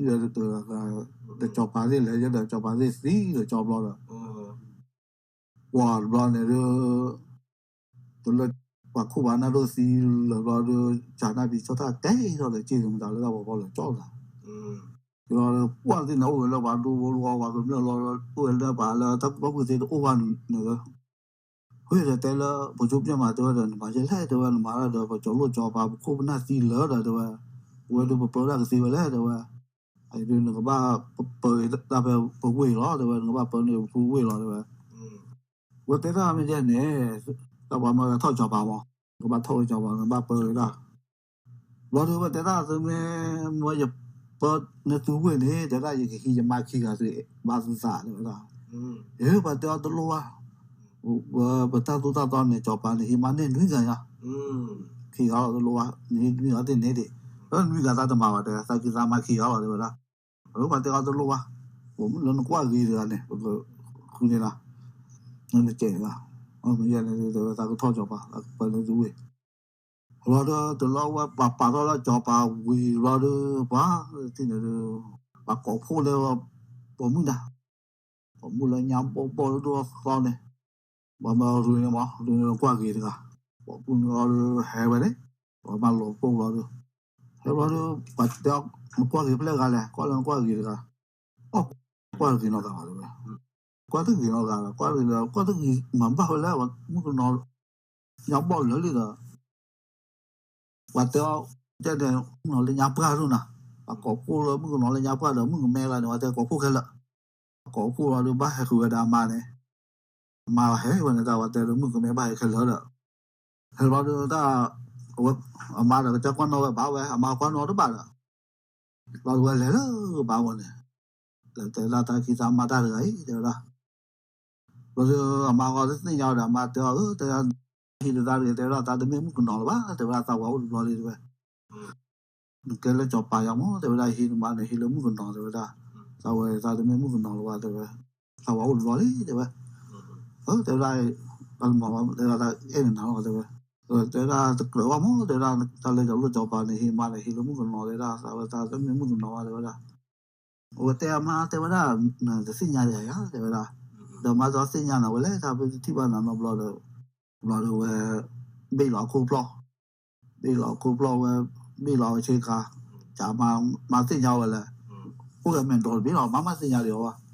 ပၤသ့ၣ်လဲၤယဲဒီးစီၤပၤသ့ၣ်သံလၢကၠီဘျီဒီး ကွၢ်တဘျီန့ၣ်ဒီး တလၢပှၤခိၣ်ပှၤနၢ်ဒိၣ်သံလၢာ်ဘျီဒီး စးနါဘံၤစီၣ်တၢ်တဲထီၣ်ဒီး က့ၢ်မတၤလၢတၢ်ဖီဖီလၢာ်ကၠီလီၤ, ဒီးကွၢ်သ့ၣ်န့ၣ် အိၣ်ဝဲလၢပှၤဒိဖိလီၤ ပှၤကမျၢၢ်လီၤ အိၣ်ဝဲလၢပှၤလၢတၢ်ကူၣ်ဘၣ်ကူၣ်သ့တအိၣ်ဘၣ်န့ၣ်လၢ ဃုာ်ဒီးတဲလၢ ပိာ်ကၠိပညိၣ်မး တဲဝဲဒီး နမၤယဲလဲၣ် တဲဝဲ နမၤတၢ်ဒီး ပကၠီၤလိၣ်ကၠီၤပၤ ပခိၣ်ပနၢ်သံလၢာ်ဒီး တဲဝဲ, ပဝဲဒၣ်ပပၢတၢ်ကသ့ဝဲလဲၣ် တဲဝဲ, အံၤဒုးနကဘၣ်ပၢတၢ်ဖဲပဝ့ၢ်လီၤ တဲဝဲ နကဘၣ်ပၢန့ၢ်ပဖုဝ့ၢ်လီၤ တဲဝဲ, ဝဲတဲတၢ်မ့ၢ်ဒ်န့ၣ် တၢ်ပှၤမၢထီၣ်ကၠီၤပၤမး, နကဘၣ်ထီၣ်ဝဲကၠီၤပၤ နကဘၣ်ပၢဝဲဒၣ် ဘျီဒီး ဝဲတဲတၢ်သုမ့ၢ် မ့ၢ်ယပၢနသုဝ့ၢ်န့ၣ် တဲဒၣ် ယကဟံးယမါခံဂၤသု ဘၣ်သုသး တဲဝဲဒၣ်, ယပှၤတဲအီၤတလိၣ်ဘၣ်, ပတၢ်သိၣ်တၢ်သီန့ၣ် ကၠီၤပၤန့ၣ် ဟံးမါန့ၢ်နွံဂၤညါ, ခံဂၤလီၤတလိၣ်ဘၣ် နဟံးနွံဂၤသ့ၣ်န့ၣ်ဒံး, နွံဂၤသးတမၤဘၣ် တဲ သးကံၢ်သးမါခံဂၤလီၤ တဲဝဲဒၣ်, ပှၤတဲအီၤတလိၣ်ဘၣ်, ပမုၣ်လၢနကွၢ်ဂ့ၤတဂၤန့ၣ် ပကဃုန့ၢ်လီၤ, နကဲးန့ၣ်လီၤ, မ့ၢ်ယဲန့ၣ် တဲဝဲသးကထီၣ်ကၠီၤပၤ သးကပၢနသုဝ့ၢ် ဘျီဒီး တလီဝဲပှၤပာ်ထီၣ်လၢကၠီၤပၤဝံၤဘျီဒီး ပှၤသ့ၣ်န့ၣ်ဒီး ပှၤကိးဖှိၣ်လၢ ပိာ်မုၣ်နၤ, ပိာ်မုၣ်လၢညါဘီၣ်ဘီၣ်လၢဒိၣ်သီန့ၣ်, ပှၤမၤရူၤန့ၣ်မး ရူၤန့ၣ်ကွၢ်ဂ့ၤတဂၤ, ပိာ်မုၣ်န့ၣ်ဒီးဟဲဝဲန့ၣ်, ပှၤမၤလီၤပိၢ်ဘျီဒီး, ဟဲဘျီဒီး ပှၤတဲအီၤ နကွၢ်ဂ့ၤဖဲလဲၣ်ဂၤလဲၣ်, ကွၢ်လၢနကွၢ်ဂ့ၤတဂၤ, အီၣ် ကွၢ်တဂ့ၤနီတဂၤဘၣ်တဲဝဲ, ကွၢ်တဂ့ၤနီတဂၤဘၣ်, ကွၢ်တဂ့ၤဒီး ကွၢ်တဂ့ၤ မၤဘၣ်ဝဲလၢ မုၣ်ကနီၤ ညါဘီၣ်လၢာ်လံဒီး ပှၤတဲအီၤ တဲဒဲး မုၣ်ကနီၤလၢညါပှၢ်ဒိၣ်နၤ, အကိးဖှိၣ်လၢမုၣ်ကနီၤလၢညါပှၢ်ဒီး မုၣ်ကမဲလီၤန့ၣ် ဝဲတဲကိးဖှိၣ်ခဲလၢာ်, အကိးဖှိၣ်လီၤဒီး ဘၣ်ဟဲဃုာ်ဝဲဒီးအမါန့ၣ်, အမါဟဲဝဲန့ၣ် တၢ်ဝဲတဲလၢမုၣ်ကမဲဘၣ်ဟဲခဲလၢာ်ဒီး, ဟဲလီၤဒီးတၢ်, အမါဒီးကစၢ်ကွၢ်နီၣ်ဝဲဘၣ်ဝဲ အမါကွၢ်နီၣ်တဘၣ်ဒီး, လီၤဒီးဝဲလဲၤလၢကဘၣ်ဝဲန့ၣ်, လဲၤတဲဒၣ်တၢ်ခံသးမါတၢ်တဂၤအံၤ တဲဝဲဒၣ် ဘျီဒီးအမါဃီတသ့ၣ်ညါဝဲဒီး အမါတဲအီၤ တဲဒၣ်, ဟံးလၢသးတဂ့ၤ တဲဝဲဒၣ် သးတမ့ၢ်မုၣ်ကနီၤလၢၤဘၣ် တဲဝဲဒၣ် သးဝၤအိၣ်တဘျီလံ တဲဝဲ, နကဲလၢစီၤပၤယါမး တဲဝဲဒၣ် ဟံးနမါန့ၣ် ဟံးလၢမုၣ်ကနီၤ တဲဝဲဒၣ်, သးဝဲသးတမ့ၢ်မုၣ်ကနီၤလၢၤဘၣ် တဲဝဲ, သးဝၤအိၣ်တဘျီလံ တဲဝဲ, တဲဝဲဒၣ်, တၢ်လၢမၤဘၣ် တဲဝဲဒၣ် အဲၣ်နၤလီၤ တဲဝဲ, တဲဝဲဒၣ် တကြၢးဘၣ်မး တဲဝဲဒၣ် တၢ်လၢစီၤလိၣ်စီၤပၤန့ၣ် ဟံးမါန့ၣ် ဟံးလၢမုၣ်ကနီၤ တဲဝဲဒၣ် သးဝဲသးတမ့ၢ်မုၣ်ကနီၤဘၣ် တဲဝဲဒၣ် အဝဲတဲအမါ တဲဝဲဒၣ်, နတသ့ၣ်ညါယၤယၤ တဲဝဲဒၣ်, ဒီးမါတသ့ၣ်ညါနၤဝဲလဲၣ် တၢ်ဖဲတထံၣ်ဘၣ်နၤနီတဘျီဒီး, ဘျီဒီးဝဲ, ဘ့ၣ်လီၤအခိၣ်ဖျီၣ်, ဘ့ၣ်လီၤအခိၣ်ဖျီၣ်ဝဲ, ဘ့ၣ်လီၤဝဲဆ့ကၤ, ကမါသ့ၣ်ညါဝဲလဲၣ်, အိၣ်ဝဲမဲာ်ဒိးတဘ့ၣ်လီၤ မါမါသ့ၣ်ညါဒံးအီၤဘၣ်,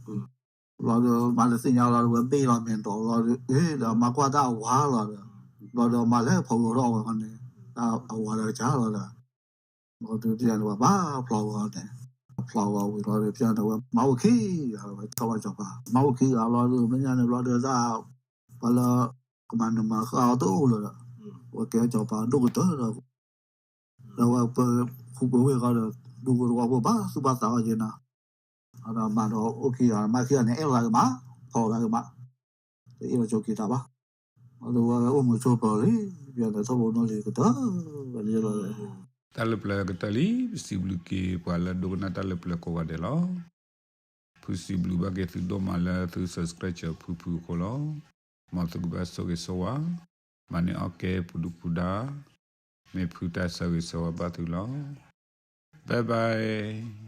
ဘျီဒီးမါတသ့ၣ်ညါလီၤဒီးဝဲဘ့ၣ်လီၤမဲာ်ဒိးလီၤဒီး အ့ဒီးမါကွၢ်တၢ်အဝၤလီၤဒီး, ဘျီဒီးမါလဲၤဖီဂီၤထီၣ်ဝဲဃီန့ၣ်, တၢ်အဝၤဒီးကစၢ်လီၤဒီး ဘျီဒီးပျဲန့ၣ် ပှၤဘၣ်ဖျီဂီၤန့ၣ်, ဖျီဂီၤဝံၤလီၤဒီး ပျဲန့ၣ် ဝဲမါအိၣ်ခံဂၤလီၤ ဝဲထီၣ်ဘၣ်စီၤပၤ မါအိၣ်ခံဂၤလီၤဒီး မ့ၢ်ညါန့ၣ်ဘျီဒီး တၢ်, ပှၤလၢ, ကမၤနၢၤမၤဃၣ်အီၤတအိၣ်လၢၤဒီး, ဝဲကဲစီၤပၤဒိၣ်ကတၢၢ်ဒီး, ဒီးဝဲပၢ, ဃူပှဲၤဝ့ၢ်ဃီဒီး, ဒူဖိသဝီဖိဘၣ်သူၣ်ဘၣ်သးအီၤက့ၤနၤ, ဒီးမါဒီးအိၣ်ခံဂၤ မါခံဂၤန့ၣ် အဲၣ်လိာ်သးကမး, ဖီလိာ်သးကမး, တအ့ၣ်လိာ်ဆိးက့ၤတၢ်ဘၣ်, ဒီးဝဲအိၣ်မုာ်ဆိးပၢၤလံ, ပျဲန့ၣ်ထီၣ်ဘိနီၣ်လံကတၢၢ်, ဝဲလၢလီၤ တၢ်လၢပျၢၤကတၢၢ်လံ, ပစံးဘျုးက့ၤပှၤလၢဒိကနၣ်တၢ်လၢပျၢၤကိးဂၤဒဲးလီၤ. ဖုစံးဘျုးဘၣ်က့ၤသုဒိၣ်မးလၢသု subscribe ဖုဖုအဃိလီၤ. မ်သုကဘၣ်ဆိၣ်ဂ့ၤဆိၣ်ဝါ, မၤန့ၢ်အီၣ်ကဲပူၤဒူပူၤဒါ, မ့ၢ်ဖုတၢ်ဆၢဂ့ၤဆၢဝါဘၣ်သုလီၤ. Bye bye.